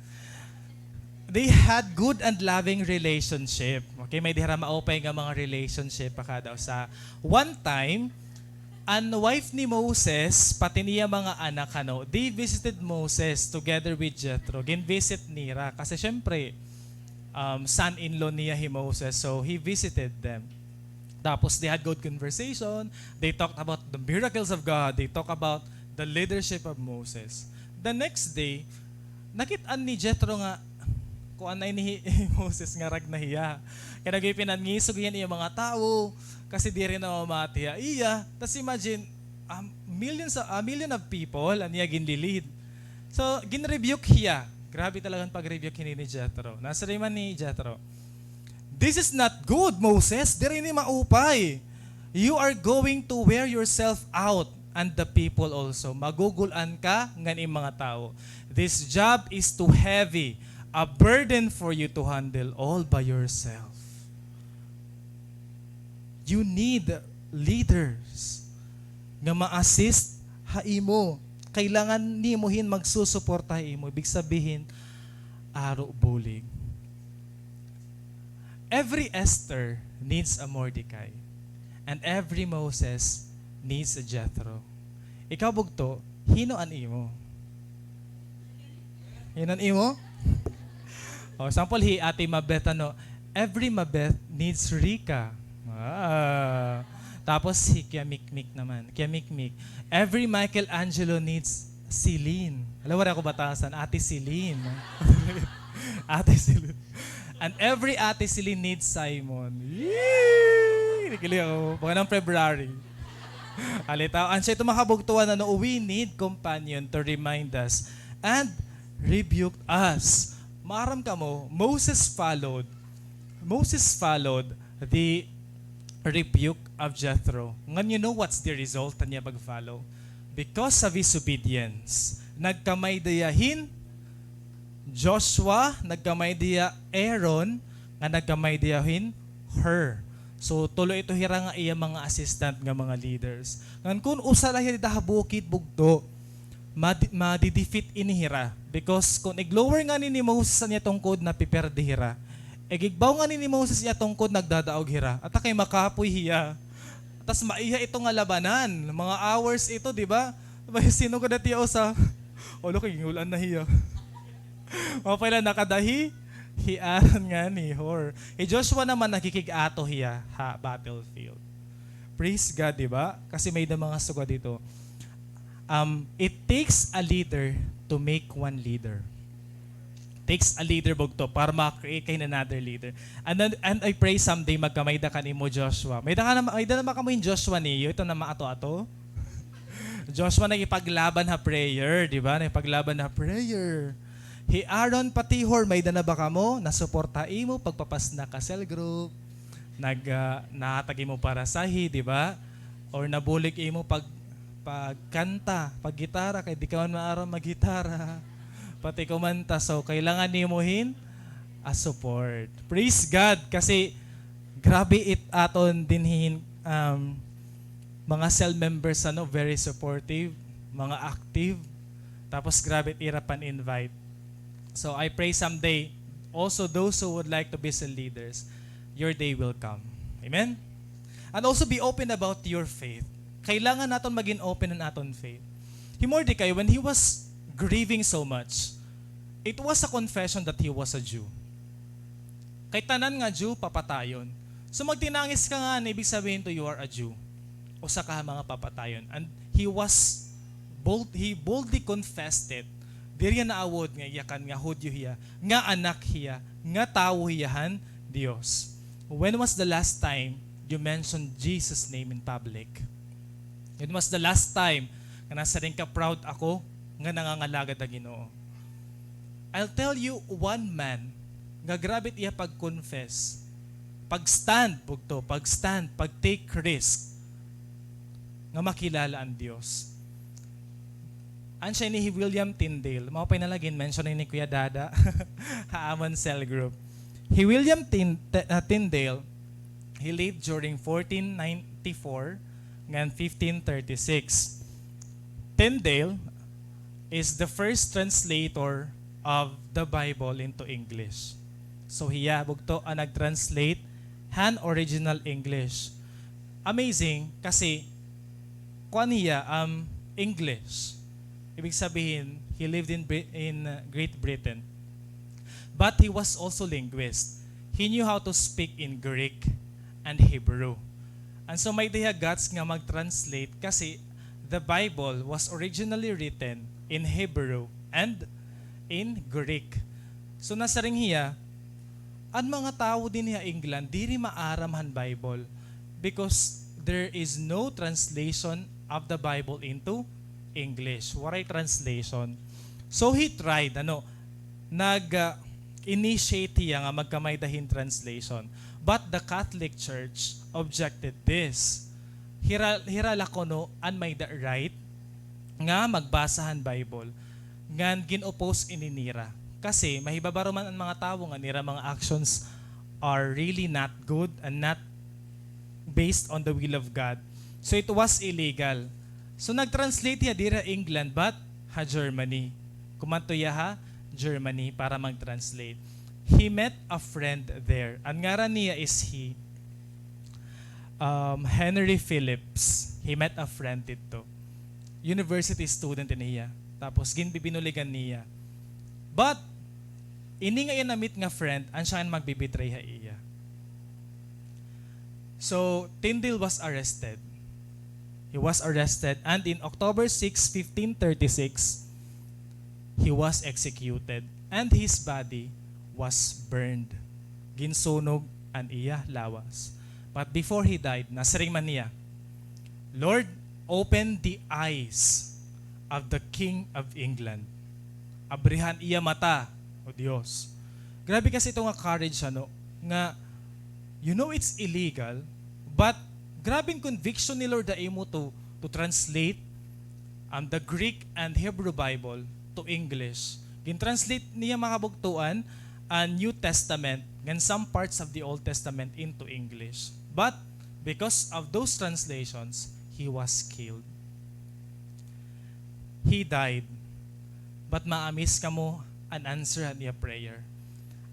They had good and loving relationship. Okay, may dira maupay nga mga relationship pa kada usa. One time, an wife ni Moses, pati niya mga anak, ano, they visited Moses together with Jethro. Gin-visit nira. Kasi syempre, um, son-in-law niya hi Moses. So, he visited them. Tapos, they had good conversation. They talked about the miracles of God. They talked about the leadership of Moses. The next day, nakit-an ni Jethro nga, kuan na ini hi Moses, ngarag na hiya. Kay nagpipinangisog hiya an iya mga tawo, kasi diri na mamati ha iya. Tas imagine, um, millions of, a million of people an iya ginli-lead. So, gin-rebuke hiya. Grabe talaga an pag-rebuke hini ni Jethro. Nasiring man ni Jethro, "This is not good, Moses. Diri ini maupay. You are going to wear yourself out and the people also." Magugul-an ka ngan im mga tawo. "This job is too heavy, a burden for you to handle all by yourself." You need leaders nga ma-assist ha imo. Kailangan nimo hin magsusuporta ha imo. Ibig sabihin, aro bulig. Every Esther needs a Mordecai, and every Moses needs a Jethro. Ikaw, bugto, hin-o an imo? Hin-o an imo? O, sample, hi Ate Mabeth, ano, every Mabeth needs Rica. Ah. Tapos, hi Kia Mikmik naman. Kia Mikmik, every Michelangelo needs Celine. Hala, waray ako batasan. Ate Celine. Ate Celine. And every Ate Celine needs Simon. Yee! Nakilig ako. Baka ng February. Alitaw, an siya ito, mga kabugtuan, ano, we need companion to remind us and rebuke us. Maaram kamo, Moses followed, Moses followed the rebuke of Jethro. Ngan, you know what's the result han iya pag-follow? Because of his obedience, nagkamay-ada hiya hin Joshua, nagkamay-ada hiya Aaron, ngan nagkamay-ada hiya hin Hur. So, tulo ito hira nga iya mga assistant nga mga leaders. Ngan kun usa la hiya dida ha bukid, bugto, madi-, madi-defeat ini hira. Because kun ig-lower ngani ni Moses an iya tungkod, napiperde hira. Ig-igbaw ngani ni Moses iya tungkod, nagdadaog hira. Ata kay makapoy hiya. Tas maiha ito nga labanan. Mga hours ito, di ba? May sinugad at iya usa. Ulo kay gingul-an na hiya. Mao pa la nakadahi, hi Aaron ngani, Hur. Hi Joshua naman nakikig-ato hiya ha battlefield. Praise God, di ba? Kasi may da mga sugad dito. Um, it takes a leader to make one leader. Takes a leader, bugto, para ma-create ka hin another leader. And then, and I pray someday magkamay da kan imo Joshua. May da ka na, may da na ba kamo hin Joshua niyo? Ito na maato-ato. Joshua nagipaglaban ha prayer, di ba? Nagipaglaban ha prayer. Hi Aaron pati Hur, may da na ba kamo? Nasuporta imo pagpapasnak ha cell group. Nag, ah, nahatag imo parasahe, di ba? Or nabulig imo pag, pagkanta, paggitara, kay di ka man maaram maggitara. Pati kumanta, so kailangan nimo hin a support. Praise God, kasi grabe it aton dinhi hin, um, mga cell members, ano, very supportive, mga active. Tapos grabe it ira pan-invite. So I pray someday, also those who would like to be cell leaders, your day will come. Amen? And also be open about your faith. Kailangan naton magin open an aton faith. Hi Mordecai, when he was grieving so much, it was a confession that he was a Jew. Kay tanan nga Jew, papatayon. So magtinangis ka nga, ibig sabihin to, you are a Jew. Usa ka ha mga papatayon. And he was bold, he boldly confessed it. Diri hiya naawod nga yakan nga Hudyo hiya, nga anak hiya, nga tawo hiya han Dios. When was the last time you mentioned Jesus' name in public? When was the last time nga nasiring ka, "Proud ako nga nangangalagad ha Ginoo"? I'll tell you one man nga grabe it iya pag-confess, pag-stand, bugto, pag-stand, pag-take risk nga makilala an Dios. An siya ini hi William Tyndale. Mao pa ini la gin-mention ni Kuya Dada ha amon cell group. Hi William Tyn-, T-, ah, Tyndale, he lived during fourteen ninety-four ngan fifteen thirty-six. Tyndale is the first translator of the Bible into English. So, hiya, bugto, an nag-translate han original English. Amazing, kasi, kuan hiya, um, English. Ibig sabihin, he lived in Bri-, in, uh, Great Britain. But he was also linguist. He knew how to speak in Greek and Hebrew. And so may-ada hiya guts nga mag-translate kasi the Bible was originally written in Hebrew and in Greek. So nasiring hiya, an mga tawo dinhi ha England diri maaram han Bible because there is no translation of the Bible into English. Waray translation. So he tried, ano, nag, ah, initiate hiya nga magkamay-ada hin translation. But the Catholic Church objected this. Hira, hira la kuno an may-ada right nga magbasa han Bible, ngan gin-oppose ini nira. Kasi mahibabaro man an mga tawo nga an ira mga actions are really not good and not based on the will of God. So it was illegal. So nag-translate hiya diri ha England, but ha Germany. Kumadto hiya ha Germany para mag-translate. He met a friend there. An ngaran niya is hi, um, Henry Phillips. He met a friend didto. University student ini hiya. Tapos ginbibinuligan niya. But ini nga iya na-meet nga friend, an siya an magbi-betray ha iya. So, Tyndale was arrested. He was arrested, and in October six, fifteen thirty-six, he was executed, and his body was burned. Ginsunog an iya lawas. But before he died, nasiring man niya, "Lord, open the eyes of the King of England." Abriha an iya mata, O Dios. Grabe kasi ito nga courage, ano, nga, you know it's illegal, but grabe an conviction ni Lord ha imo to, to translate, um, the Greek and Hebrew Bible to English. Gin-translate niya, mga kabugtoan, an New Testament ngan some parts of the Old Testament into English. But because of those translations, he was killed. He died. But ma-amaze kamo an answer han iya prayer.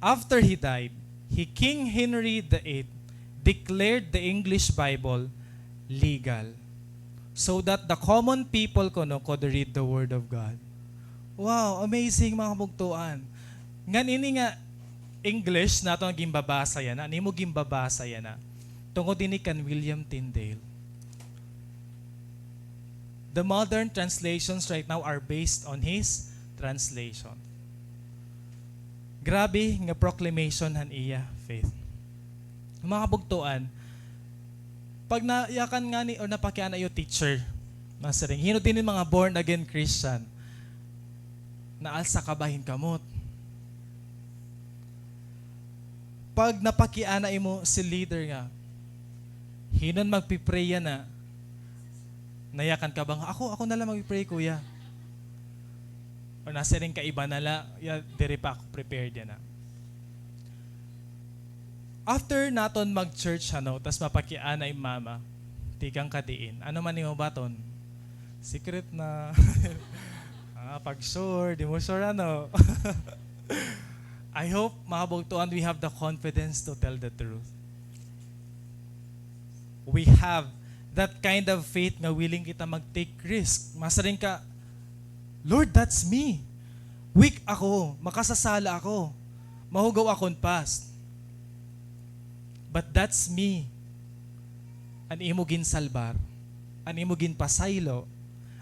After he died, he, King Henry the eighth declared the English Bible legal so that the common people kuno could read the Word of God. Wow, amazing, mga kabugtoan. Ngan ini nga English naton nga ginbabasa yana, an imo ginbabasa yana, tungod ini kan William Tyndale. The modern translations right now are based on his translation. Grabe nga proclamation han iya faith. Mga kabugtoan, pag nayakan ngani or napakiana iyo teacher, nasiring, hin-o dinhi mga born again Christian, naalsa ka ba hin kamot? Pag napakiana imo si leader nga, hin-o an magpi-pray yana, nayakan ka ba nga, "Ako, ako na la magpi-pray, kuya." Or nasiring ka, "Iba na la, ya, diri pa ako prepared yana." After naton mag-church, ano, tas mapakiana im mama, tikang ka diin. Ano man imo baton? Secret na. Ah, pag sure, di mo sure, ano. I hope, mga kabugtoan, we have the confidence to tell the truth. We have that kind of faith nga willing kita mag-take risk. Masiring ka, "Lord, that's me. Weak ako, makasasala ako, mahugaw ako hin past. But that's me." An imo ginsalbar, an imo ginpasaylo,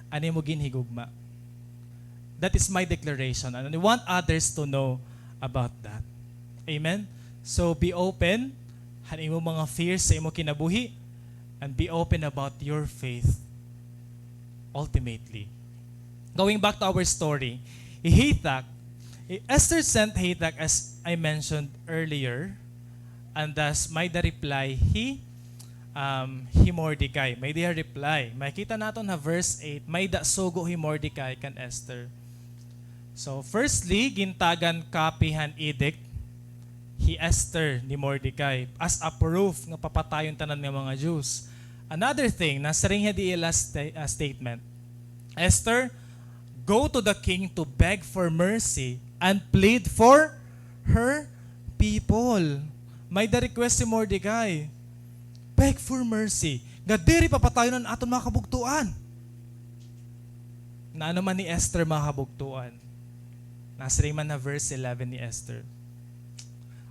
an imo ginhigugma. That is my declaration, and I want others to know about that. Amen? So, be open han imo mga fears sa imo kinabuhi, and be open about your faith ultimately. Going back to our story, Hathach, Esther sent Hathach, as I mentioned earlier, and thus may-ada reply hi, um, hi Mordecai. May-ada reply. Makita naton ha verse eight, may-ada sugo hi Mordecai kan Esther. So, firstly, gintagan copy han edict hi Esther ni Mordecai as a proof nga papatayon tanan nga mga Jews. Another thing, nasiring hiya di iya last sta-, ah, statement, "Esther, go to the king to beg for mercy and plead for her people." May-ada request hi Mordecai. Beg for mercy. Nga diri papatayon an aton mga kabugtoan. Naano man ni Esther, mga kabugtoan? Nasiring man ha verse eleven ni Esther,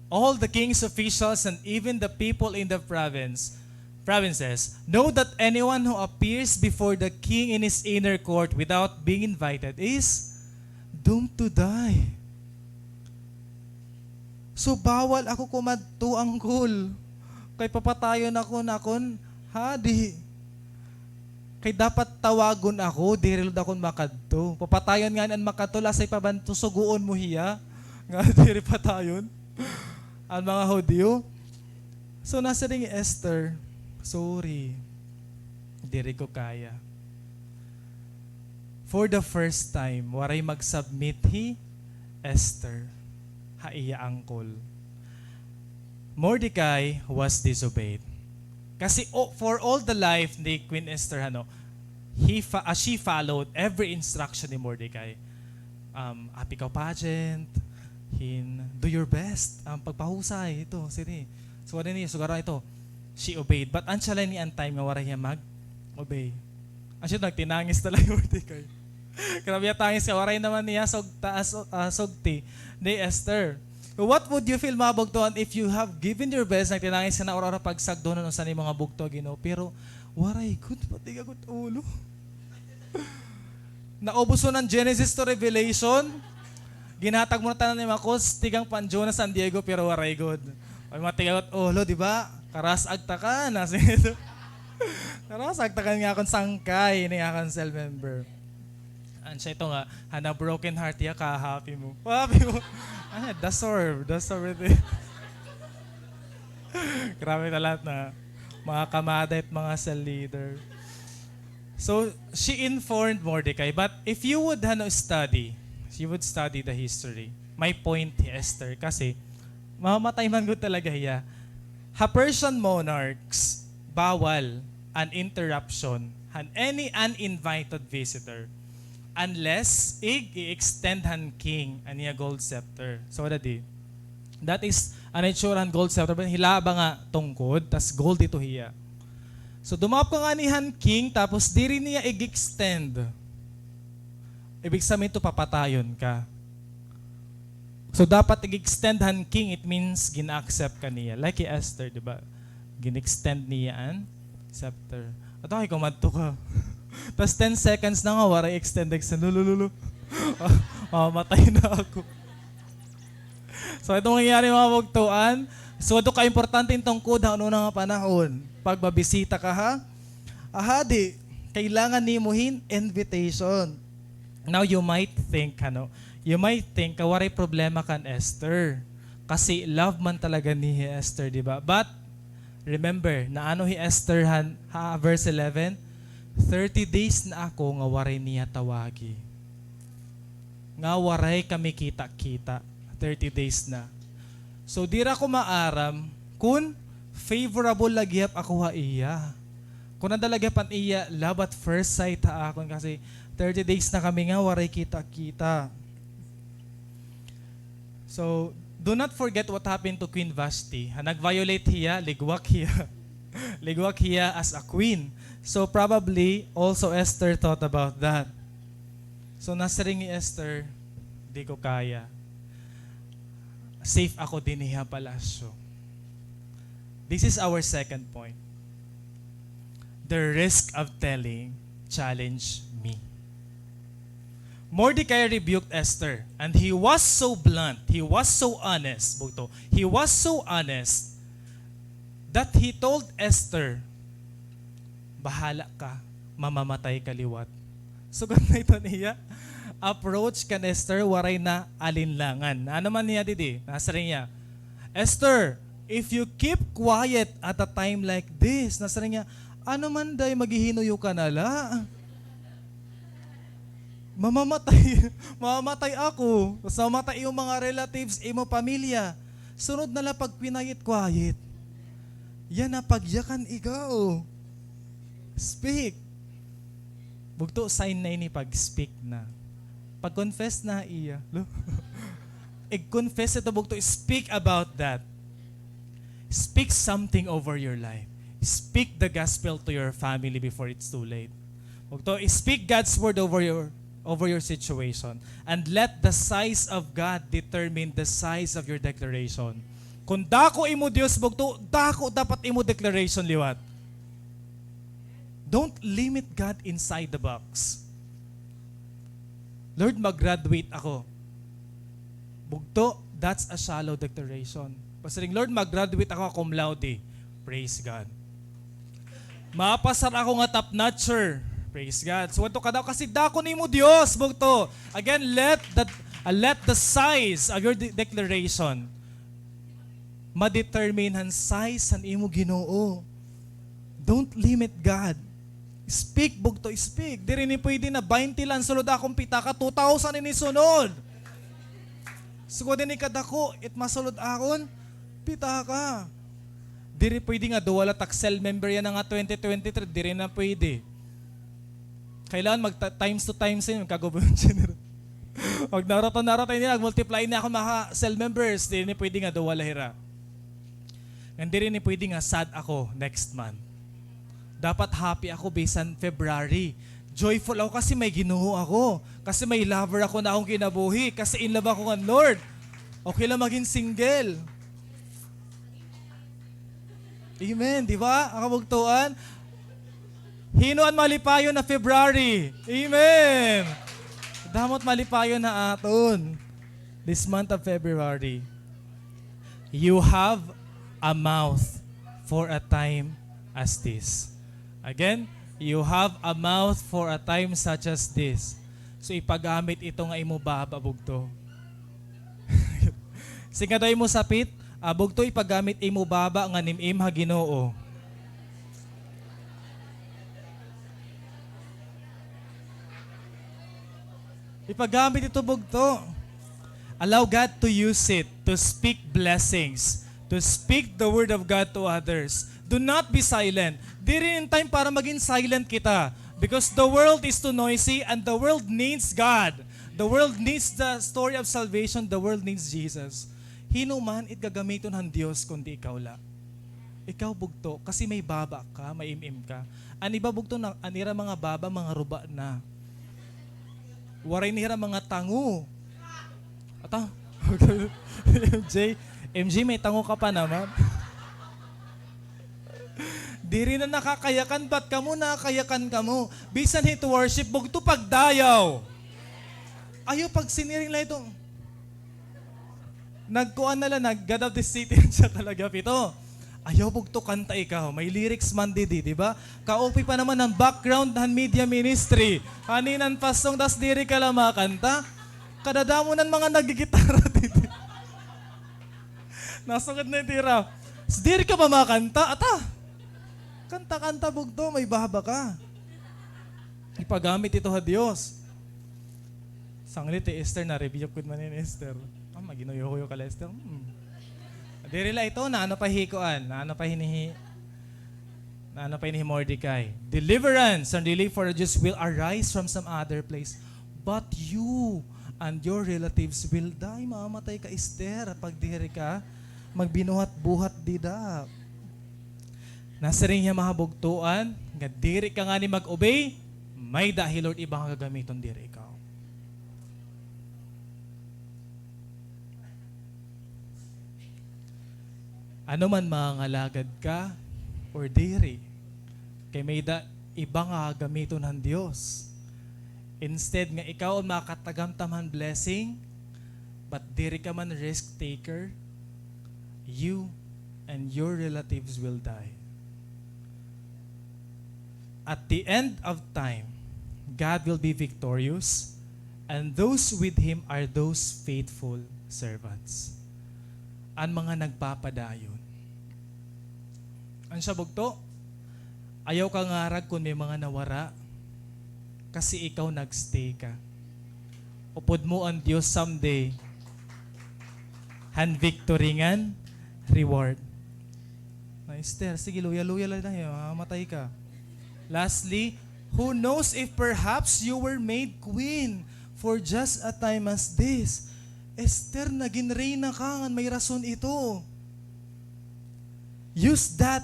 "All the king's officials and even the people in the province, provinces know that anyone who appears before the king in his inner court without being invited is doomed to die." So, bawal ako kumadto, uncle. Kay papatayon ako han akon hadi. Kay dapat tawagon ako, diri liwat ako an makadto. Papatayon ngani an makadto, lasay pa ba adto, sugoon mo hiya nga diri patayon an mga Judio. So, nasiring hi Esther, "Sorry, diri ko kaya." For the first time, waray mag-submit hi Esther ha iya uncle. Mordecai was disobeyed. Kasi, o-, for all the life ni Queen Esther, ano, he fa-, ah, she followed every instruction ni Mordecai. Um, api ka pageant, hin, do your best, um, pagpahusay, ito, sini. So, ano ni, so, garo ito, she obeyed. But an challenge ni an time nga waray hiya mag-obey. An siya nagtinangis na la hi Mordecai. Grabe an tangis kay waray naman niya sugta-, ah, su-, ah, sugti ni Esther. What would you feel, mga bugtoan, if you have given your best, nagtinangis ka na, ura-ura pagsagdonan, unsa ni mga bugto, Ginoo, pero waray gud, patiga gud ulo. Naubos mo na an Genesis to Revelation. Ginhatag mo na tanan ni Marcos, tikang pa an Jonah San Diego, pero waray gud. Ay, matiga gud ulo, di ba? Karasag ta ka na. Karasag ta ka nga akon sangkay, ni akon cell member. An siya ito nga, hana broken heart, ya ka, happy mo. Happy mo. Ano, the sword, the sword. Grabe na lahat na mga kamada at mga cell leader. So, she informed Mordecai, but if you would, ano, study, if you would study the history, may point hi Esther kasi mamatay man gud talaga hiya. Ha Persian monarchs, bawal an interruption han any uninvited visitor unless ig-i-extend han king an iya gold scepter. So, what di? That is, an itsura han gold scepter, hila ba nga tungkod, tas gold ito hiya. So, dumapok ka ngani han king, tapos diri niya ig-extend. Ibig sabihin to, papatayon ka. So, dapat ig-extend han king, it means gina-accept ka niya. Like hi Esther, di ba? Gin-extend niya an scepter. Ato kay kumadto ka. Tas ten seconds na nga, waray extend, extend. Lulululu. Mamatay na ako. So, ito mangyayari, mga bugtoan. So, ito ka-importante tungkod ha una nga panahon. Pag mabisita ka ha, ha hadi, kailangan nimo hin invitation. Now, you might think, ano, you might think, nga waray problema kan Esther. Kasi love man talaga ni Esther, di ba? But, remember, naano hi Esther han, ha verse eleven? Thirty days na ako nga waray niya tawagi. Nga waray kami kita-kita. Thirty days na. So, diri ako maaram kun favorable la gihap ako ha iya. Kun anda la gihap an iya love at first sight ha akon kasi thirty days na kami nga waray kita-kita. So, do not forget what happened to Queen Vashti. Ha, nag-violate hiya, ligwak hiya. Ligwak hiya as a queen. So, probably, also Esther thought about that. So, nasiring hi Esther, "Di ko kaya. Safe ako dinhi ha palasyo." This is our second point. The risk of telling challenge me. Mordecai rebuked Esther, and he was so blunt, he was so honest, bugto, he was so honest that he told Esther, "Bahala ka, mamamatay ka liwat." Sugad na ito niya approach kan Esther, waray na alinlangan. Ano man niya didi? Nasiring niya, "Esther, if you keep quiet at a time like this," nasiring niya, "Ano man day, maghihinuyo ka na la. Mamamatay, mamamatay ako. Tas mamatay imo mga relatives, imo pamilya. Sunod na la pag quiet-quiet. Yana, pagyakan ikaw. Speak." Bugto, sign na ini pag-speak na. Pag-confess na iya. Lo? Ig-confess ito, bugto, speak about that. Speak something over your life. Speak the gospel to your family before it's too late. Bugto, speak God's word over your, over your situation. And let the size of God determine the size of your declaration. Kun dako imo Dios, bugto, dako dapat imo declaration liwat. Don't limit God inside the box. "Lord, mag-graduate ako." Bugto, that's a shallow declaration. Pasiring, "Lord, mag-graduate ako cum laude." Praise God. "Mapasar ako nga top notcher." Praise God. So, adto ka daw kasi dako nimo Dios, bugto. Again, let the, uh, let the size of your de-, declaration ma-determine han size han imo Ginoo. Don't limit God. Speak, bugto, speak. Diri ni pwede na baynte la an sulod akon pitaka, two thousand ini sunod. Sugad ini kadako it masulod akon pitaka. Diri pwede nga duha la tak cell member yana nga twenty twenty-three, diri na pwede. Kailangan mag ta-, times two times ini, magkagubo an general. Mag narata-narata ini, mag-multiply ini akon mga cell members, diri ni pwede nga duha la hira. Ngan diri ni pwede nga sad ako next month. Dapat happy ako bisan February. Joyful ako kasi may Ginoo ako. Kasi may lover ako na akon kinabuhi. Kasi in love ako ngan Lord. Okay la magin single. Amen. Di ba? An kabugtoan. Hin-o an malipayon ha February? Amen. Damo it malipayon ha aton this month of February. You have a mouth for a time as this. Again, you have a mouth for a time such as this. So, ipagamit ito nga imo baba, bugto. Siring ngada ha imo sapit, ah, bugto, ipagamit imo baba ngan im-im ha Ginoo. Ipagamit ito, bugto. Allow God to use it to speak blessings, to speak the word of God to others. Do not be silent. Diri in time para magin silent kita. Because the world is too noisy and the world needs God. The world needs the story of salvation. The world needs Jesus. Hin-o man it gagamiton han Dios kundi ikaw la. Ikaw bugto, kasi may baba ka, may im-im ka. An iba bugto na, an ira mga baba, mga ruba na. Waray na hira mga tango. Ata? M J, M J, may tango ka pa naman. Diri na nakakayakan, ba't kamo nakakayakan kamo? Bisan hit worship, bugto pagdayaw. Ayaw pagsiniring la ito. Nagkuan na la, nag-God of the City siya talaga, pito. Ayaw bugto kanta ikaw. May lyrics man didi, di ba? Ka-okay pa naman an background han media ministry. Haninan pasong, tas diri ka la makanta. Kadadamo nan mga nagigitara didi. Nasugad na it ira. Diri ka pa makanta, ata? Kanta-kanta bugto, may baba ka. Ipagamit ito ha Dios. Sanglit hi Esther, na-rebuke gud man ni Esther. Ah, maghinuyo-huyo ka la, Esther. Hmm. Diri la ito, naano pa hi kuan, naano pa hini hi, naano pa hini hi Mordecai. Deliverance and relief for the Jews will arise from some other place. But you and your relatives will die. Mamamatay ka, Esther, pag diri ka magbinuhat-buhat dida. Nasiring hiya, mga bugtoan, nga diri ka ngani mag-obey, may-ada hi Lord iba nga gagamiton, diri ikaw. Ano man, mangangalagad ka or diri, kay may-ada iba nga gagamiton han Dios. Instead nga ikaw an makatagamtam han blessing, but diri ka man risk taker, you and your relatives will die. At the end of time, God will be victorious, and those with Him are those faithful servants. An mga nagpapadayon. An siya bugto, ayaw ka ngarag kon may mga nawara, kasi ikaw nag-stay ka. Upod mo an Dios someday han victory ngan reward. Na, Esther, sige, luya-luya lang na, mamamatay ka. Lastly, who knows if perhaps you were made queen for just a time as this? Esther, nagin reyna ka ngan may rason ito. Use that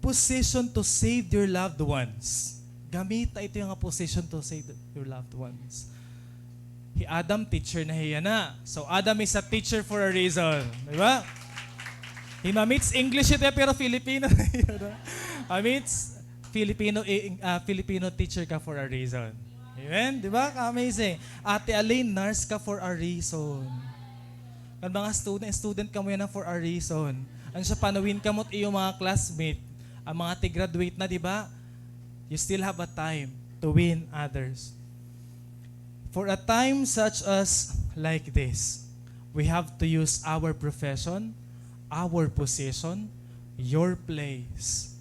position to save your loved ones. Gamita ito nga position to save your loved ones. Hi Adam, teacher na hiya na. So, Adam is a teacher for a reason. Di ba? Hi Mamits, English ito, pero Filipino na hiya na. Mamits, Filipino, eh, ah, Filipino teacher ka for a reason. Amen? Di ba? Ka-amazing. Ate Aline, nurse ka for a reason. Kan mga student, student kamo yana for a reason. An siya, panuwin kamo it iyo mga classmate, an mga ti-graduate na, di ba? You still have a time to win others. For a time such as like this, we have to use our profession, our position, your place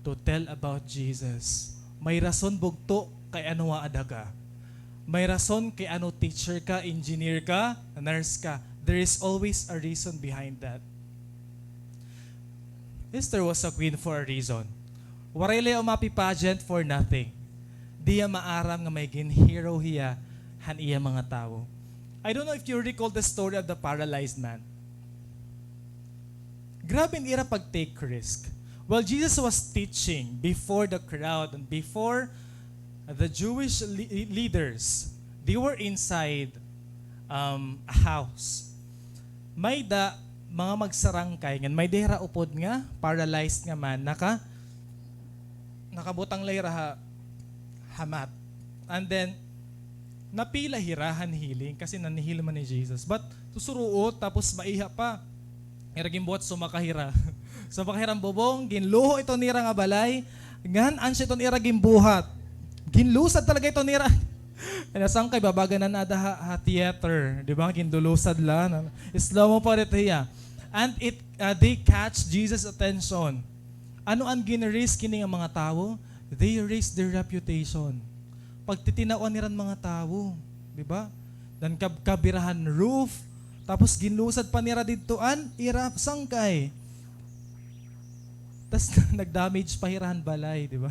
to tell about Jesus. May rason bugto kay ano aada ka. May rason kay ano teacher ka, engineer ka, nurse ka. There is always a reason behind that. Esther was a queen for a reason. Waray la hiya umapi pageant for nothing. Diri hiya maaram nga may gin-hero hiya han iya mga tawo. I don't know if you recall the story of the paralyzed man. Grabe an ira pag-take risk. While Jesus was teaching before the crowd and before the Jewish le-, leaders, they were inside, um, a house. May-ada mga magsarangkay, ngan may-ada hira upod nga paralyzed nga man, naka-, nakabutang la hira ha, ha mat. And then, napila hira han healing kasi nan-heal man ni Jesus. But, susuruot, tapos maiha pa. Ira ginbuhat, sumaka hira. Sumaka hira han bubong, ginluho iton ira nga balay. Ngan, an siya iton ira ginbuhat. Ginlusad talaga iton ira. Nasangkay, babaga na nada ha, ha theater. Di ba? Ginlulusad la. Slow mo pa rin hiya. And it, uh, they catch Jesus' attention. Ano an gin-risk hini nga mga tawo? They risk their reputation. Pagtitinaw-an nira an mga tawo, di ba? Nankabkab hira han roof, tapos ginlusad pa nira didto an ira sangkay. nag-damage pa hira han balay, di ba?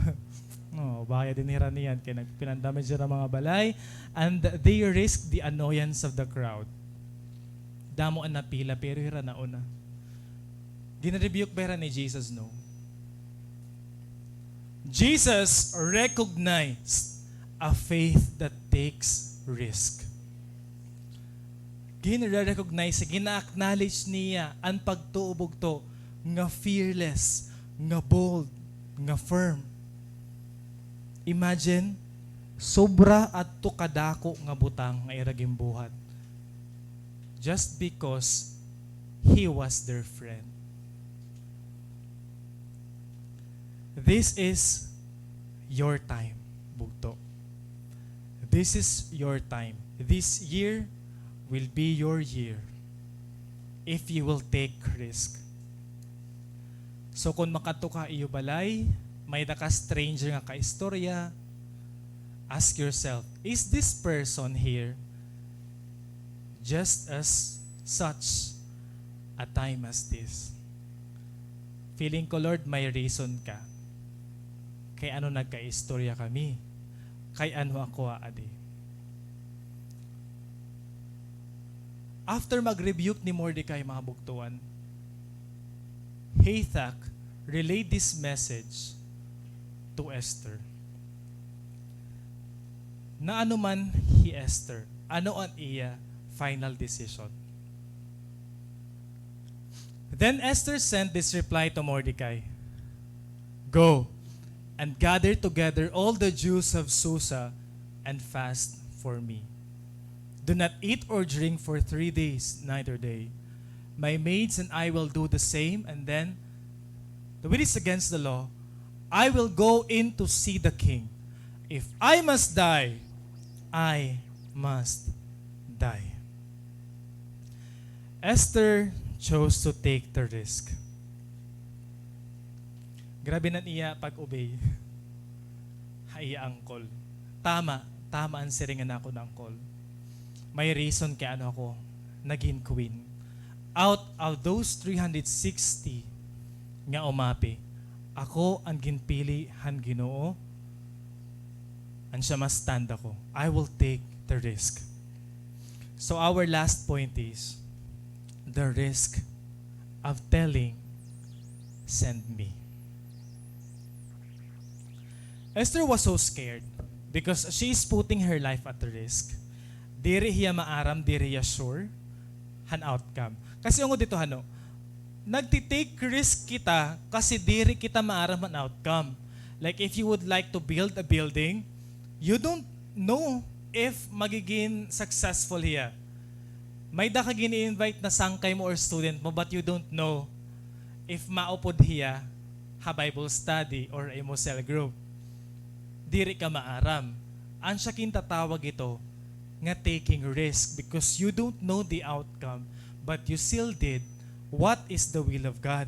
Oh, bahaya dinhi hira niyan kay nagpinandamage hira mga balay, and they risk the annoyance of the crowd. Damo an napila, pero hira nauna. Gin-rebuke ba hira ni Jesus? No. Jesus recognized a faith that takes risk. Gin-recognize, gina-acknowledge niya an pagtuo bugto nga fearless, nga bold, nga firm. Imagine, sobra adto kadako nga butang nga ira ginbuhat just because he was their friend. This is your time, bugto. This is your time. This year will be your year if you will take risk. So, kon makadto ka ha iyo balay, may-ada ka stranger nga kaistorya, ask yourself, "Is this person here just as such a time as this?" Feeling ko, Lord, may reason ka. Kay ano nagkaistorya kami? Kay ano ako aadi? After mag-rebuke ni Mordecai, mga bugtuan, Hathach relayed this message to Esther. Naano man hi Esther? Ano an iya final decision? Then Esther sent this reply to Mordecai, "Go and gather together all the Jews of Susa and fast for me. Do not eat or drink for three days, night or day. My maids and I will do the same, and then, though it is against the law, I will go in to see the king. If I must die, I must die." Esther chose to take the risk. Grabe an iya pag-obey ha iya uncle. Tama, tama an siring han akon uncle. May reason kay ano ako nagin queen. Out of those three hundred sixty nga umapi, ako an ginpili han Ginoo. An siya ma-stand ako. I will take the risk. So our last point is the risk of telling, "Send me." Esther was so scared because she is putting her life at risk. Diri hiya maaram, diri hiya sure han outcome. Kasi ungod dito, hano, nagti-take risk kita kasi diri kita maaram han outcome. Like, if you would like to build a building, you don't know if magigin successful hiya. May-ada ka gini-invite na sangkay mo or student mo, but you don't know if maupod hiya ha Bible study or imo cell group. Diri ka maaram. An siya gintatawag ito nga taking risk, because you don't know the outcome, but you still did what is the will of God.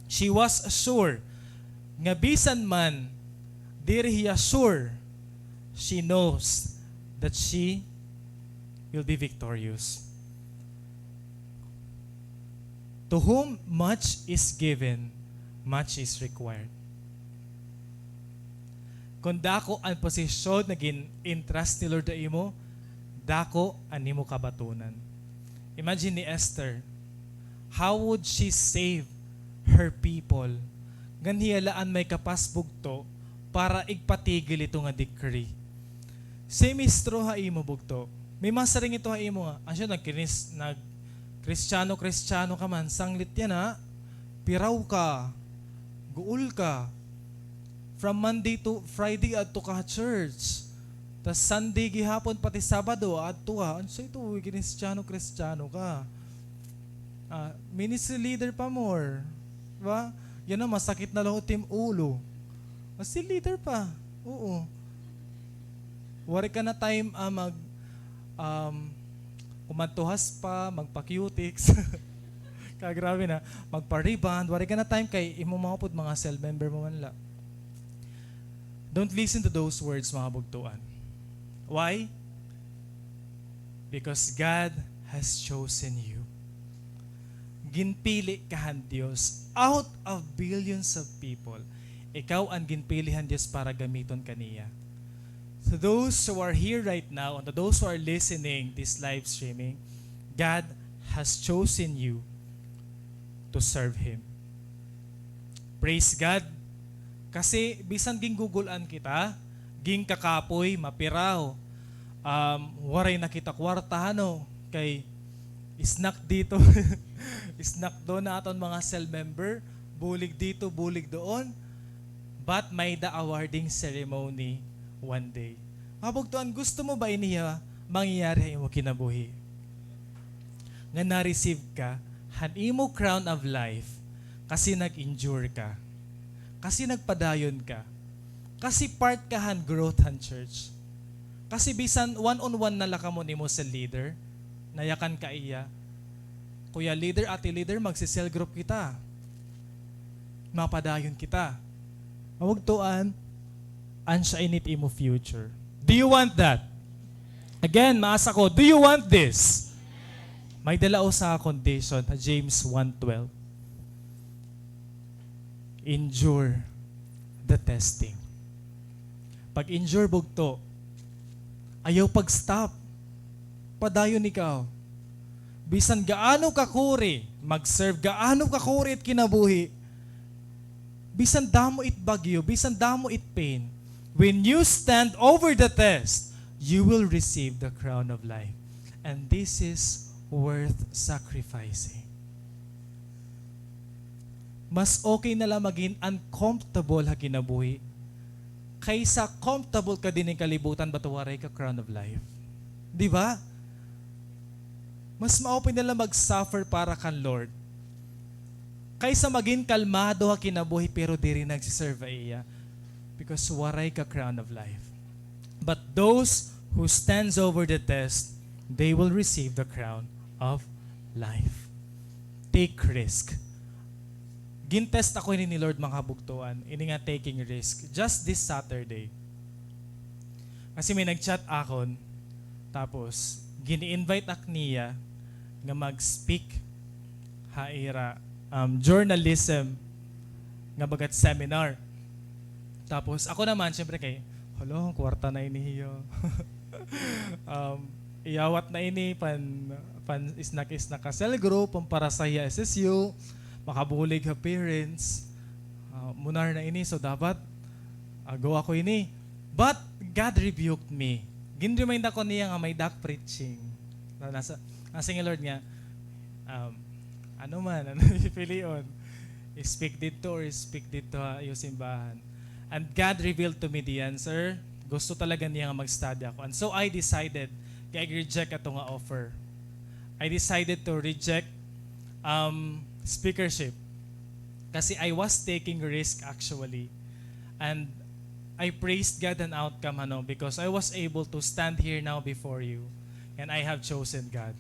She was sure nga bisan man diri hiya sure, she knows that she will be victorious. To whom much is given, much is required. Kon dako an posisyon nga gin-entrust ni Lord ha imo, dako an imo kabatunan. Imagine ni Esther, how would she save her people ngan hiya la an may kapas bugto para igpatigil ito nga decree? Same is true ha imo, bugto. May masiring ito ha imo nga, "Asya, nagkinis-, nag-Kristiyano-Kristiyano ka man, sanglit yana, piraw ka, guol ka. From Monday to Friday, adto ka ha church. Tas Sunday gihapon, pati Sabado, adto ka. Asya ito, Kristiyano-Kristiyano ka. Ah, ministry leader pa more." Di ba? Yana, masakit na la it im ulo. Mas leader pa. Oo. Waray ka na time, ah, mag, um, kumadto ha spa, magpa-cutex. Ka, grabe na. Magpa-rebond. Waray ka na time kay imo mga upod, mga cell member mo man la. Don't listen to those words, mga bugtuan. Why? Because God has chosen you. Ginpili ka han Dios. Out of billions of people, ikaw an ginpili han Dios para gamiton ka niya. To those who are here right now and to those who are listening this live streaming, God has chosen you to serve Him. Praise God. Kasi bisan gingugul-an kita, gingkakapoy, mapiraw, um, waray na kita kwarta, ano, kay snack dito, snack doon na aton mga cell member, bulig dito, bulig doon. But may-ada awarding ceremony one day. Mga bugtoan, gusto mo ba ini ha mangyayari ha imo kinabuhi? Nga na-receive ka han imo crown of life kasi nag-endure ka, kasi nagpadayon ka, kasi part ka han growth han church. Kasi bisan one on one na la kamo nimo sa leader, nayakan ka iya, "Kuya leader, ate leader, magsi-cell group kita. Mapadayon kita." Mga bugtoan, asya ini it imo future. Do you want that? Again, maas ako, do you want this? May-ada la usa nga condition ha James one twelve. Endure the testing. Pag-endure, bugto. Ayaw pag-stop. Padayon ikaw. Bisan gaano ka kuri mag-serve, gaano ka kuri it kinabuhi, bisan damo it bagyo, bisan damo it pain, when you stand over the test, you will receive the crown of life. And this is worth sacrificing. Mas okay na la magin uncomfortable ha kinabuhi kaysa comfortable ka dinhi ha kalibutan but waray ka crown of life. Di ba? Mas maupay na la mag-suffer para kan Lord kaysa magin kalmado ha kinabuhi pero diri nagsi-serve ha iya, because waray ka crown of life. But those who stands over the test, they will receive the crown of life. Take risk. Gin-test ako ini ni Lord, mga kabugtoan, ini nga taking risk. Just this Saturday. Kasi may nag-chat akon, tapos gin-invite ak niya nga mag-speak ha ira, um, journalism nga bagat seminar. Tapos ako naman, syempre kay, "Hala, kwarta na ini hiya." Um, iyawat na ini, pan, pan-snack-snack ha cell group, pamparasaya S S U, makabulig ha parents. Ah, munar na ini, so dapat, ah, go ako ini. But God rebuked me. Gin-remind ako niya nga may-ada ak preaching. Na, nasa, nasa nga Lord nga, um, ano man, ano pipilion? Speak didto or speak didto ha iyo simbahan? And God revealed to me the answer. Gusto talaga niya nga mag-study ako. And so I decided nga i-reject ato nga offer. I decided to reject, um, speakership. Kasi I was taking risk actually. And I praised God an outcome, ano, because I was able to stand here now before you. And I have chosen God.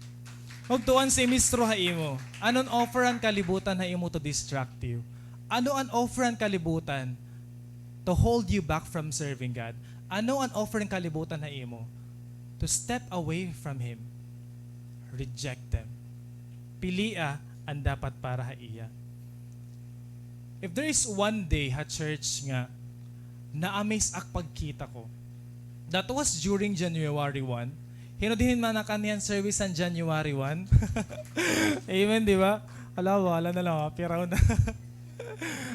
Magtuan si mistro ha imo. Ano an offer han kalibutan ha imo to distract you? Ano an offer han kalibutan to hold you back from serving God? Ano an offer han kalibutan ha imo? To step away from Him. Reject them. Pilia an dapat para ha iya. If there is one day ha church nga na-amaze ak pagkita ko, that was during January one. Hin-o dinhi man nakanhi han service han January one? Amen, di ba? Hala, wala na la, piraw na.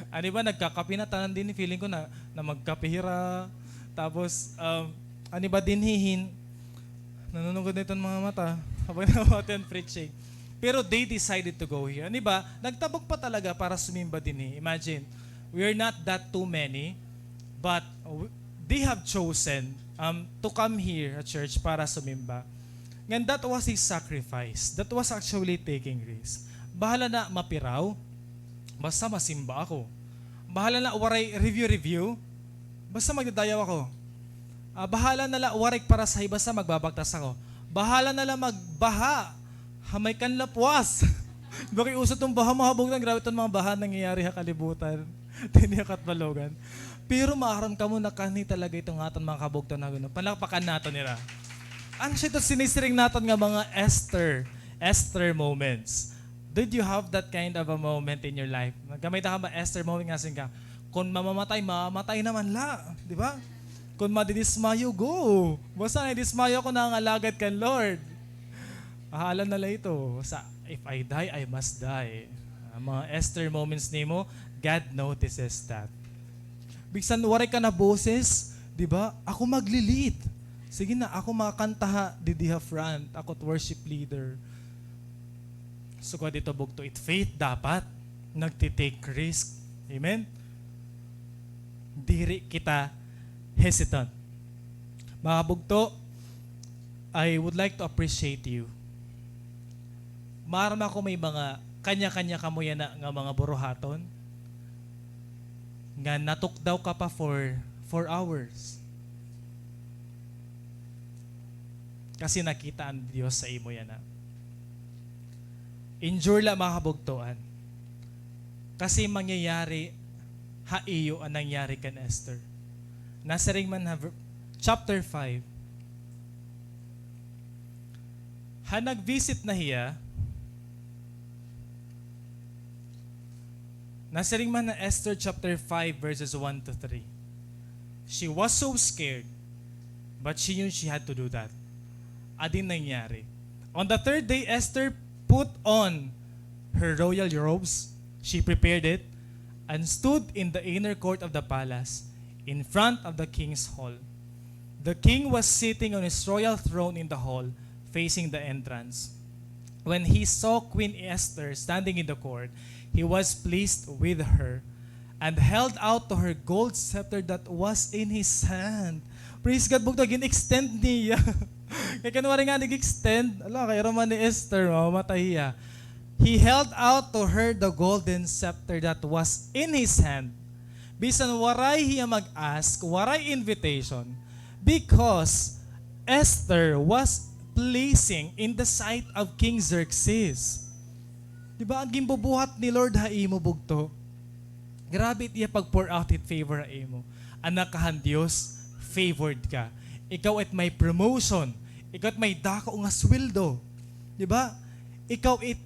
An iba, nagkakape na tanan dinhi, feeling ko na, na magkape hira. Tapos, um, an iba dinhi hin, nanunugod na iton mga mata habang namati an preaching. Pero they decided to go here. An iba, nagtabok pa talaga para sumimba dinhi. Imagine, we are not that too many, but w-, they have chosen, um, to come here at church para sumimba. And that was a sacrifice. That was actually taking risk. Bahala na mapiraw, basta masimba ako. Bahala na waray review-review, basta magdadayaw ako. Ah, bahala na la waray parasahe, basta magbabaktas ako. Bahala na la magbaha ha may Kanlapuas. Di ba kay uso iton baha, mga kabugtoan? Grabe iton mga baha nangyayari ha kalibutan. Dinhi ha Catbalogan. Pero maaram kamo, nakanhi talaga iton aton mga kabugtoan ha Ginoo. Palakpakan naton hira. Asya iton sinisiring naton nga mga Esther, Esther moments. Did you have that kind of a moment in your life? Nagkamay-ada ka ba, Esther, moment nga siring ka, "Kon mamamatay, mamamatay naman la," di ba? "Kon madidismayo, go. Basta nadismayo ako, nangangalagad kan Lord." Bahala na la ito. Sa, "If I die, I must die." An mga Esther moments nimo, God notices that. Bisan waray ka na boses, di ba? Ako magli-lead. Sige na, ako makakanta ha, didi ha front. Ako it worship leader. Sugad ito, bugto, it faith dapat nagti-take risk. Amen? Diri kita hesitant. Mga kabugto, I would like to appreciate you. Maaram ako may mga kanya-kanya kamo yana nga mga buruhaton nga natukdaw ka pa for four hours. Kasi nakita an Diyos sa imo yana. Endure la, mga kabugtoan. Kasi mangyayari ha iyo an nangyari kan Esther. Nasiring man ha ver-, chapter five, ha nag-visit na hiya, nasiring man ha Esther chapter five, verses one to three. She was so scared, but she knew she had to do that. Adi nangyari. On the third day, Esther put on her royal robes. She prepared it and stood in the inner court of the palace, in front of the king's hall. The king was sitting on his royal throne in the hall, facing the entrance. When he saw Queen Esther standing in the court, he was pleased with her and held out to her gold scepter that was in his hand. Praise God, bugto, gin-extend niya. Kay kan waray nga nag-extend, ala, kay Roman ni Esther, mamamatay hiya. He held out to her the golden scepter that was in his hand. Bisan waray hiya mag-ask, waray invitation, because Esther was pleasing in the sight of King Xerxes. Di ba, an ginbubuhat ni Lord ha imo, bugto? Grabe it iya pag-pour out hit favor ha imo. Anak ka han Dios, favored ka. Ikaw it may promotion. Ikaw it may dako nga sweldo. Di ba? Ikaw it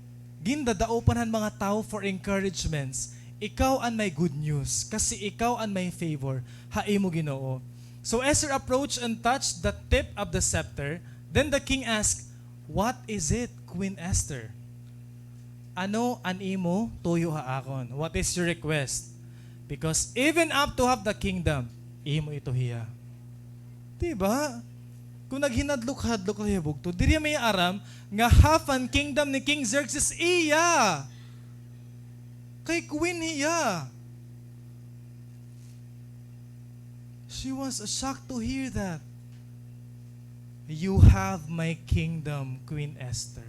gindadaopan han mga tawo for encouragements. Ikaw an may good news, kasi ikaw an may favor ha imo Ginoo. So Esther approached and touched the tip of the scepter. Then the king asked, "What is it, Queen Esther? Ano an imo tuyo ha akon? What is your request? Because even up to half the kingdom, imo ito hiya." Di ba? Kung naghinadlok-hadlok la hiya, bugto, diri hiya may aram nga half an kingdom ni King Xerxes iya. Kay queen hiya. She was shocked to hear that. "You have my kingdom, Queen Esther.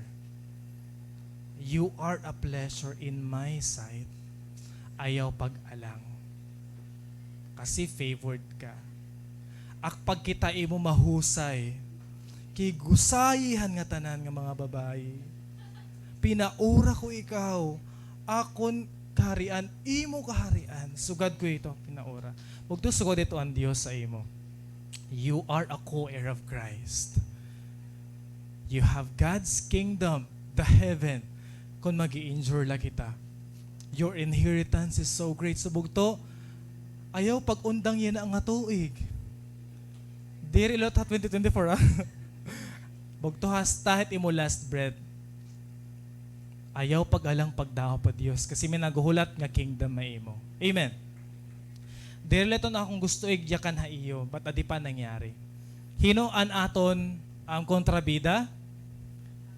You are a pleasure in my sight." Ayaw pag-alang. Kasi favored ka. Akpag kita imo mahusay. Kay gusayi han ngatanan nga mga babayi. Pinaura ko ikaw. Akon kaharian, imo kaharian. Sugad ko ito, pinaura. Bugto, sugad ito an Dios sa imo. You are a co-heir of Christ. You have God's kingdom, the heaven. Kon mag-i-endure la kita, your inheritance is so great. So, bugto, ayaw pag-undang yana nga tuig. Diri la ha twenty twenty-four, ah. Bugto, hasta hit imo last breath. Ayaw pag-alang pagdaop ha Dios, kasi may naghuhulat nga kingdom ha imo. Amen. Diri la ito an akon gusto igyakan ha iyo, but adi pa nangyari. Hin-o an aton, um, kontrabida?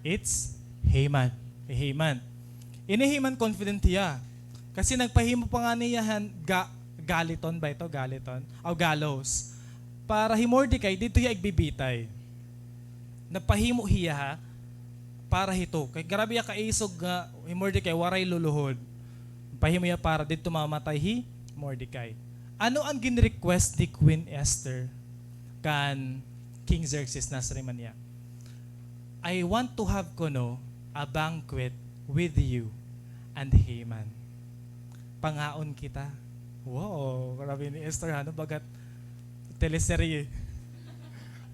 It's Haman. Hi Haman. Ini Haman confident hiya. Kasi nagpahimo pa ngani hiya han ga-, galiton ba ito? Galiton? O gallows. Para hi Mordecai, didto hiya igbibitay. Nagpahimo hiya, ha, para hito. Kay grabe hiya kaisog nga hi Mordecai waray luluhod. Nagpahimo hiya para didto mamatay hi Mordecai. Ano an gin-request ni Queen Esther kan King Xerxes? Nasiring man niya, "I want to have kuno a banquet with you and Haman." Pangaon kita. Wow, grabe ni Esther, ano, bagat teleserye.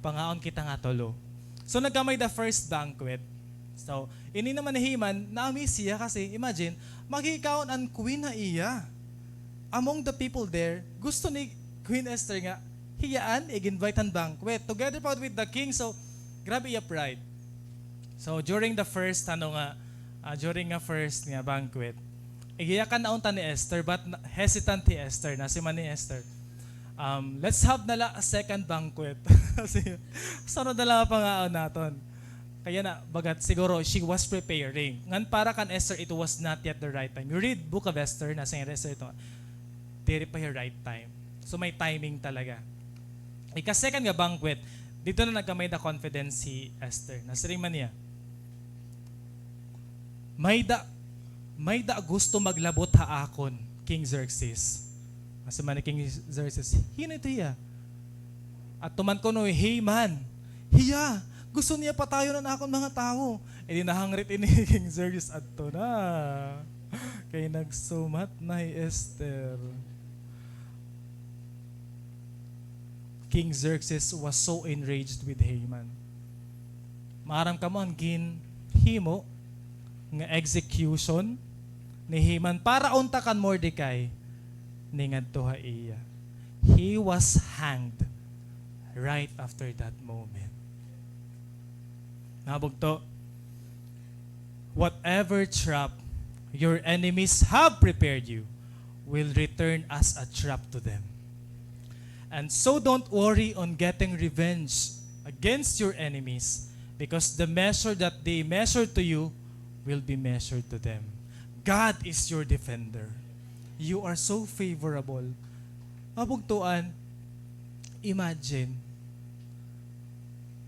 Pangaon kita nga tulo. So, nagkamay-ada first banquet. So, ini naman ni Haman, na-amaze hiya kasi, imagine, makikakaon an queen ha iya. Among the people there, gusto ni Queen Esther nga, hiyaan, ig-invite han banquet, together pa with the king. So, grabe iya pride. So, during the first, ano nga, ah, during nga first nga banquet, igiyakan na unta ni Esther, but na-, hesitant hi Esther, nasiring man hi Esther, um, "Let's have na la a second banquet." Kasi, sunod na la nga pangaon naton. Kaya na, bagat siguro, she was preparing. Ngan para kan Esther, it was not yet the right time. You read Book of Esther, nasiring hi Esther ito, diri pa hiya right time. So, may timing talaga. Ika-second nga banquet, didto na nagkamay-ada confidence hi Esther. Nasiring man niya, "May-ada, may-ada gusto maglabot ha akon, King Xerxes." Nasiring man ni King Xerxes, "Hin-o ito hiya?" Adto man kuno hi Haman, "Hiya, gusto niya patayon an akon mga tawo." E di nahangrit ini hi King Xerxes, adto na. Kay nagsumat na hi Esther. King Xerxes was so enraged with Haman. Maaram kamo an ginhimo nga execution ni Haman para unta kan Mordecai, ningadto ha iya. He was hanged right after that moment. Mga bugto, whatever trap your enemies have prepared you will return as a trap to them. And so don't worry on getting revenge against your enemies, because the measure that they measure to you will be measured to them. God is your defender. You are so favorable. Mga bugtoan, imagine,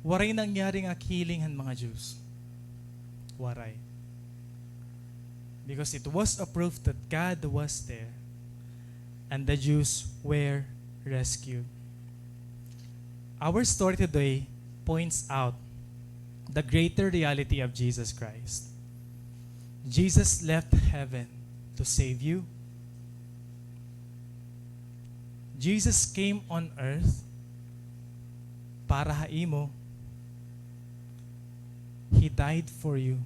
waray nangyari nga killing han mga Jews. Waray. Because it was a proof that God was there and the Jews were rescued. Our story today points out the greater reality of Jesus Christ. Jesus left heaven to save you. Jesus came on earth para ha imo. He died for you.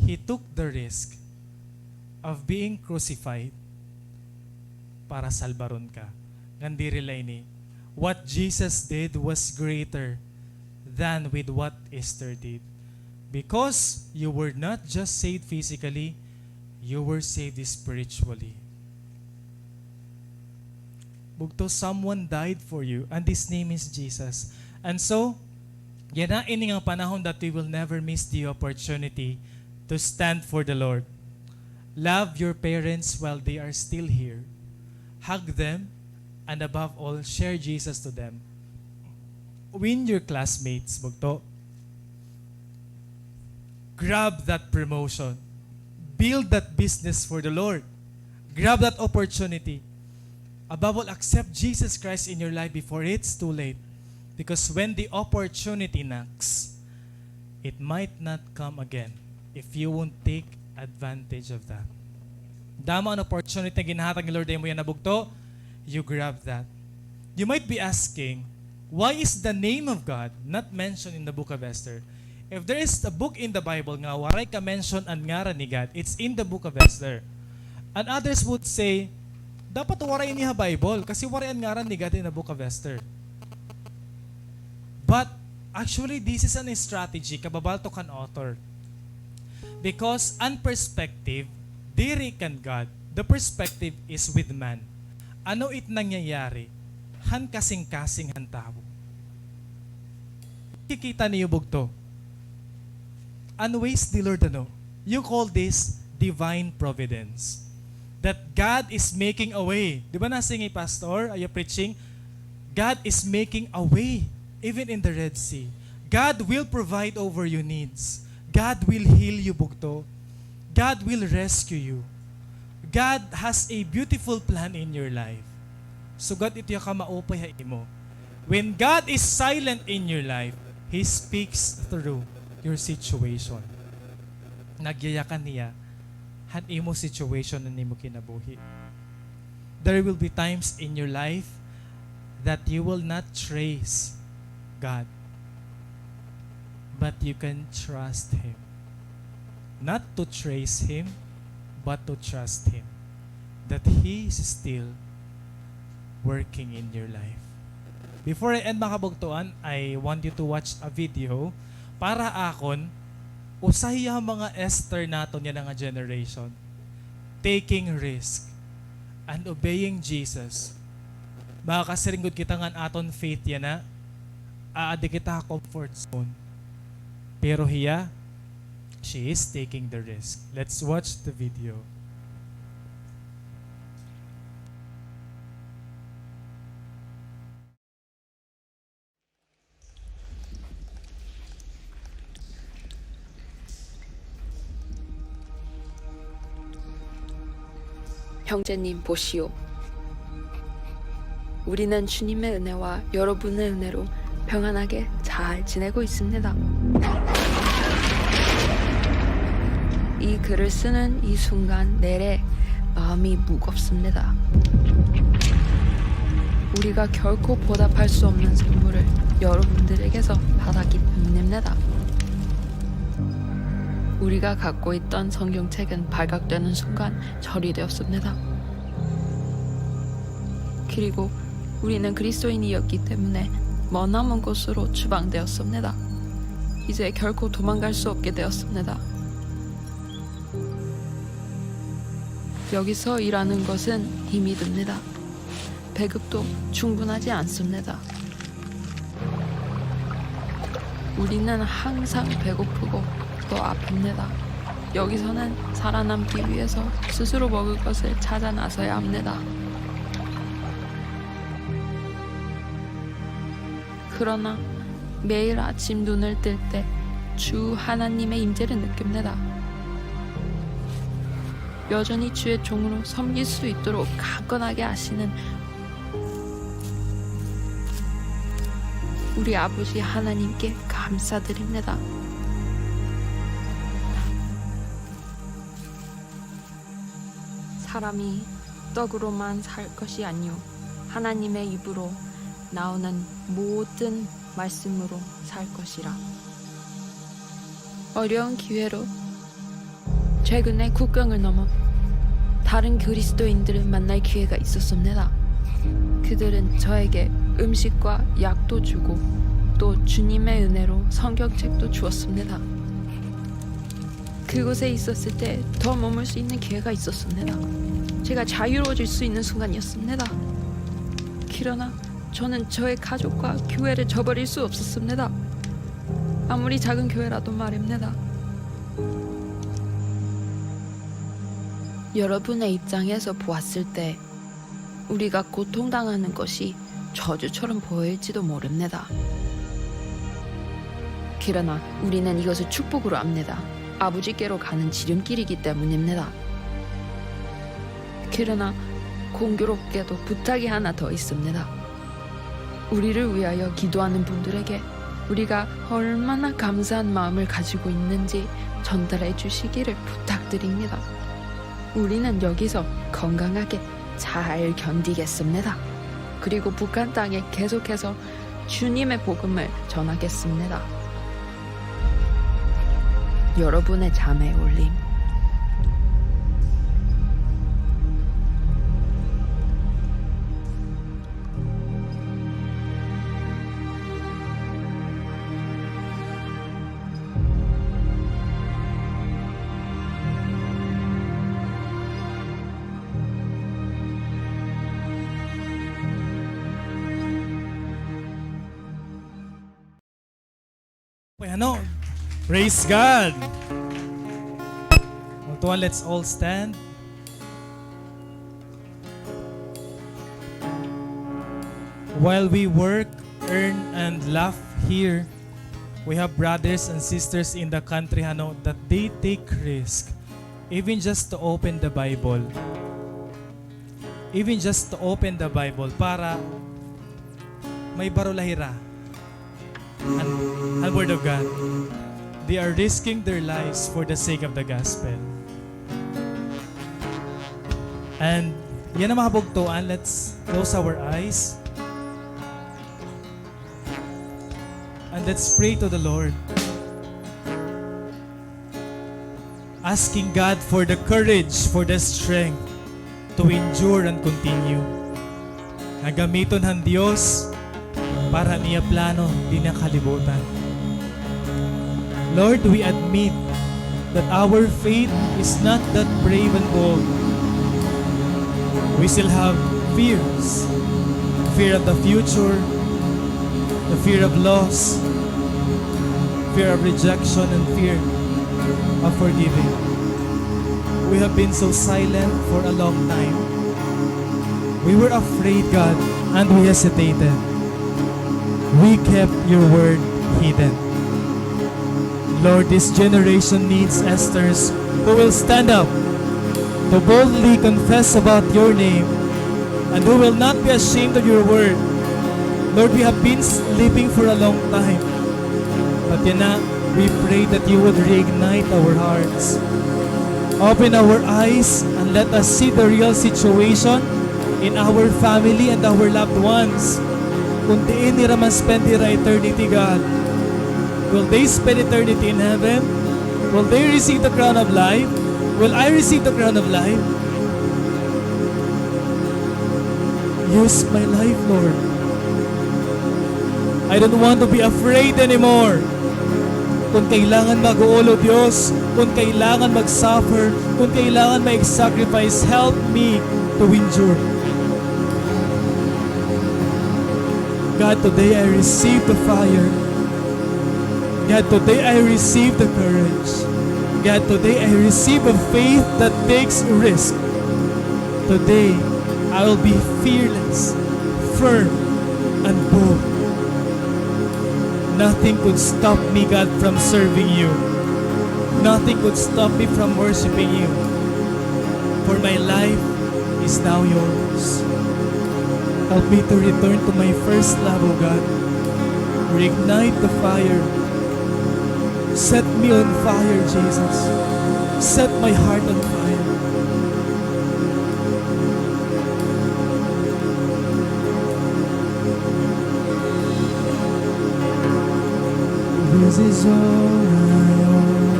He took the risk of being crucified para salbaron ka. Ngan diri la ini, what Jesus did was greater than with what Esther did. Because you were not just saved physically, you were saved spiritually. Bugto, someone died for you, and his name is Jesus. And so, yana ini nga panahon that we will never miss the opportunity to stand for the Lord. Love your parents while they are still here. Hug them, and above all, share Jesus to them. Win your classmates, bugto. Grab that promotion. Build that business for the Lord. Grab that opportunity. Above all, accept Jesus Christ in your life before it's too late. Because when the opportunity knocks, it might not come again if you won't take advantage of that. Damo an opportunity nga ginhatag ni Lord ha imo yana, bugto, you grab that. You might be asking, "Why is the name of God not mentioned in the book of Esther?" If there is a book in the Bible nga waray ka-mention an ngaran ni God, it's in the book of Esther. And others would say, "Dapat waray ini ha Bible kasi waray an ngaran ni God in the book of Esther." But actually, this is an strategy, kababalto kan author. Because an perspective, diri kan God, the perspective is with man. Ano it nangyayari han kasingkasing han tawo? Kikita niyo, bugto. An ways ni Lord, ano? You call this divine providence. That God is making a way. Di ba nasiring hi Pastor, aya preaching, God is making a way, even in the Red Sea. God will provide over your needs. God will heal you, bugto. God will rescue you. God has a beautiful plan in your life. Sugad ito iya kamaupay ha imo. When God is silent in your life, He speaks through your situation. Nagyayakan hiya han imo situation, han imo kinabuhi. There will be times in your life that you will not trace God. but you can trust Him. Not to trace Him, but to trust Him. That He is still working in your life. Before I end, mga kabugtoan, I want you to watch a video para akon, usa hiya ha mga Esther naton yana nga generation. Taking risk and obeying Jesus. Makakasiring gud kita ngan aton faith yana, aadi kita ha comfort zone. Pero hiya, she is taking the risk. Let's watch the video. 형제님, 보시오. 우리는 주님의 은혜와 여러분의 은혜로 평안하게 잘 지내고 있습니다. 이 글을 쓰는 이 순간 내내 마음이 무겁습니다. 우리가 결코 보답할 수 없는 선물을 여러분들에게서 받았기 때문입니다. 우리가 갖고 있던 성경책은 발각되는 순간 처리되었습니다. 그리고 우리는 그리스도인이었기 때문에 머나먼 곳으로 추방되었습니다. 이제 결코 도망갈 수 없게 되었습니다. 여기서 일하는 것은 힘이 듭니다. 배급도 충분하지 않습니다. 우리는 항상 배고프고 또 아픕니다. 여기서는 살아남기 위해서 스스로 먹을 것을 찾아 나서야 합니다. 그러나 매일 아침 눈을 뜰 때 주 하나님의 임재를 느낍니다. 여전히 주의 종으로 섬길 수 있도록 강건하게 하시는 우리 아버지 하나님께 감사드립니다. 사람이 떡으로만 살 것이 아니요 하나님의 입으로 나오는 모든 말씀으로 살 것이라. 어려운 기회로 최근에 국경을 넘어 다른 그리스도인들을 만날 기회가 있었습니다. 그들은 저에게 음식과 약도 주고 또 주님의 은혜로 성경책도 주었습니다. 그곳에 있었을 때 더 머물 수 있는 기회가 있었습니다. 제가 자유로워질 수 있는 순간이었습니다. 그러나 저는 저의 가족과 교회를 저버릴 수 없었습니다. 아무리 작은 교회라도 말입니다. 여러분의 입장에서 보았을 때 우리가 고통당하는 것이 저주처럼 보일지도 모릅니다. 그러나 우리는 이것을 축복으로 압니다. 아버지께로 가는 지름길이기 때문입니다. 그러나 공교롭게도 부탁이 하나 더 있습니다. 우리를 위하여 기도하는 분들에게 우리가 얼마나 감사한 마음을 가지고 있는지 전달해 주시기를 부탁드립니다. 우리는 여기서 건강하게 잘 견디겠습니다. 그리고 북한 땅에 계속해서 주님의 복음을 전하겠습니다. 여러분의 자매 올림. Praise God. Mga tuwan, let's all stand. While we work, earn, and laugh here, we have brothers and sisters in the country, ano, that they take risk, even just to open the Bible. Even just to open the Bible para may baro la hira. An, an Word of God. They are risking their lives for the sake of the gospel. And yana, mga kabugtoan, let's close our eyes. And let's pray to the Lord. asking God for the courage, for the strength to endure and continue. Nga gamiton han Dios para an iya plano dinhi ha kalibutan. Lord, we admit that our faith is not that brave and bold. We still have fears, fear of the future, the fear of loss, fear of rejection, and fear of forgiving. We have been so silent for a long time. We were afraid, God, and we hesitated. We kept your word hidden. Lord, this generation needs Esthers who will stand up to boldly confess about your name and who will not be ashamed of your word. Lord, we have been sleeping for a long time. But yana, we pray that you would reignite our hearts. Open our eyes and let us see the real situation in our family and our loved ones. Kun diin nira man-spend hira eternity, God. Will they spend eternity in heaven? Will they receive the crown of life? Will I receive the crown of life? Use my life, Lord. I don't want to be afraid anymore. Kun kailangan mag-uol, O Diyos, kun kailangan mag-suffer, kun kailangan mag-sacrifice, help me to endure. God, today I receive the fire. God, today I receive the courage. God, today I receive a faith that takes risk. Today, I will be fearless, firm, and bold. Nothing could stop me, God, from serving you. Nothing could stop me from worshiping you. For my life is now yours. Help me to return to my first love, O God. Reignite the fire. Set me on fire, Jesus. Set my heart on fire. This is all I want,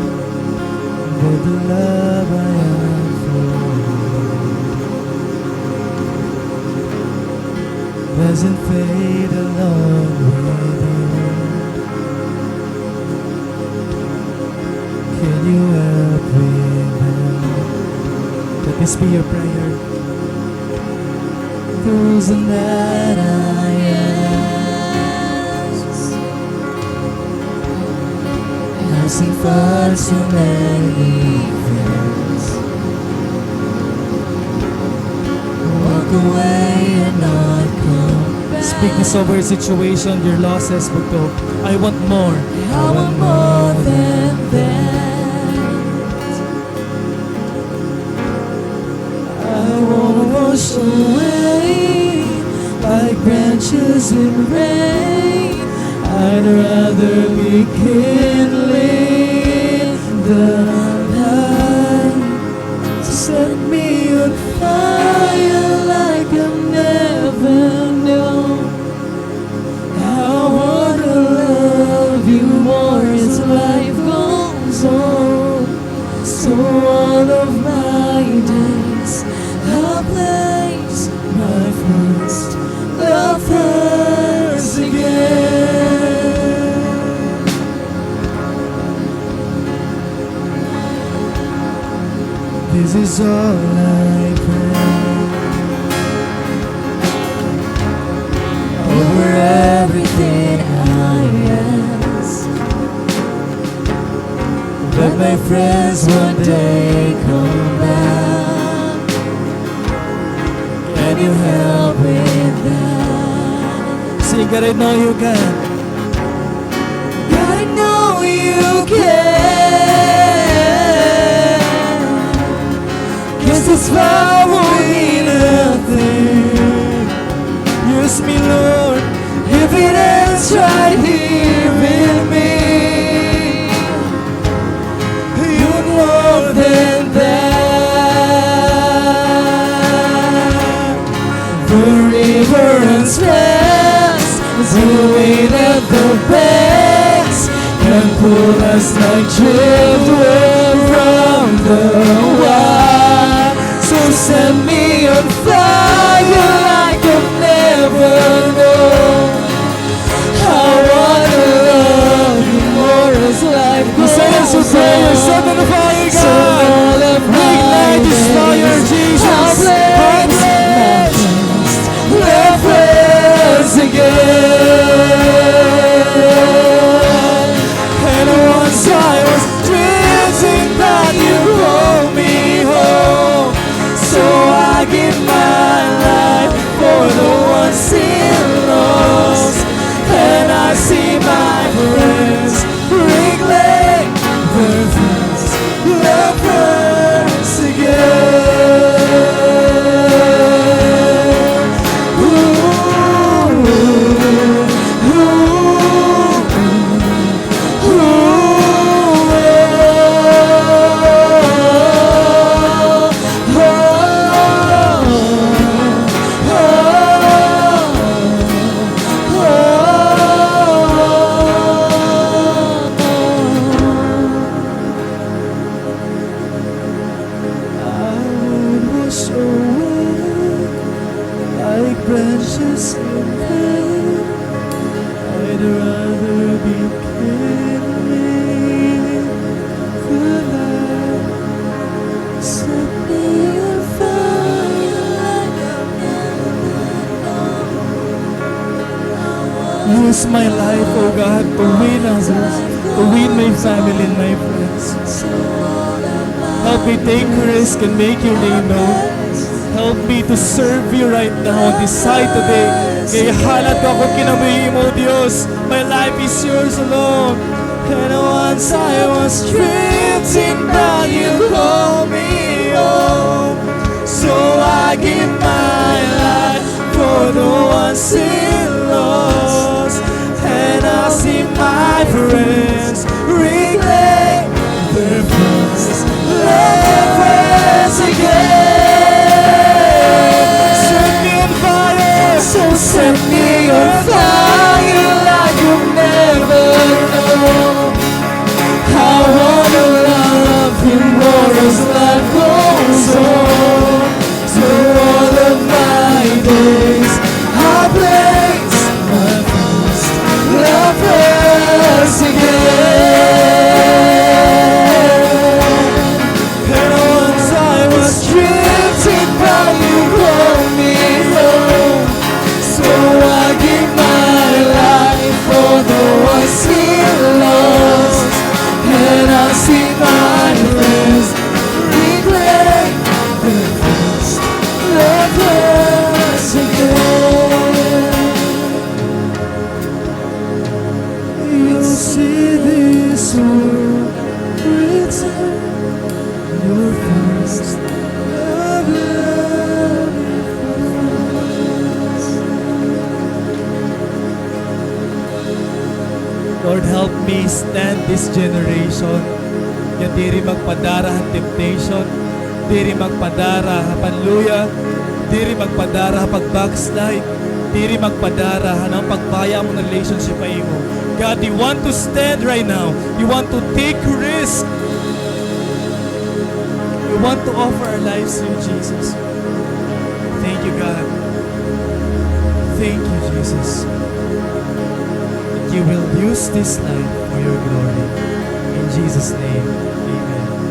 but the love I have for you doesn't fade along with you. Can you help me now? Let this be your prayer. The reason that I ask, I've seen far too many friends walk away and not come back. Speak this over your situation, your losses, bugto. I want more. I want more than that. I won't wash away like branches in rain. I'd rather be kindling the light to set me on fire like I've never known. I wanna love you more as life goes on. So all of my days, I'll place my first love first again. This is all I pray. Over everything I ask, let my friends one day come back. Can you help with that? Sing it, I know you can. God, I know you can. 'Cause this vow will mean nothing. Use me, Lord, if it ends right here with me. You're more than that. The river runs fast, the wind at the backs can pull us like driftwood from So set me on fire like I've never known. I wanna love you more as life goes on. Set on fire, God. So all of my days, I'll blaze my first love once again. And once I was drifting, but you called me home. So I give my life for the ones still lost. And I see my friends reclaim their first love once again. Ooh, ooh, ooh. I would wash away like branches in the I'd rather be carried in the light. Set me on fire like a candle. Use my life, O God, to win others, to win my family and my friends. Help me take risk and make your name known. Help me to serve you right now, this side today. Kay halad ko ako kinabuhi mo, Dios. My life is yours alone. And once I was drifting, but you called me home. So I give my life for the ones still lost. And I see my friends reclaim their first love once again. Set me on fire, so set me on fire like you've never known. I wanna love you more as life goes on. So all of my days, I'll blaze my first love once again. And once I was drifting, but you called me home. So I give my life for the ones still lost. And I see my friends reclaim their first love once again. You'll see this world return your first love, love before us. Lord, help me stand this generation nga diri magpadara han temptation, diri magpadara ha panluya, diri magpadara ha pag-backslide, diri magpadara han pagbaya ha amon relationship ha imo. God, we want to stand right now. We want to take risk. We want to offer our lives to you, Jesus. Thank you, God. Thank you, Jesus. You will use this life for your glory. In Jesus' name, amen.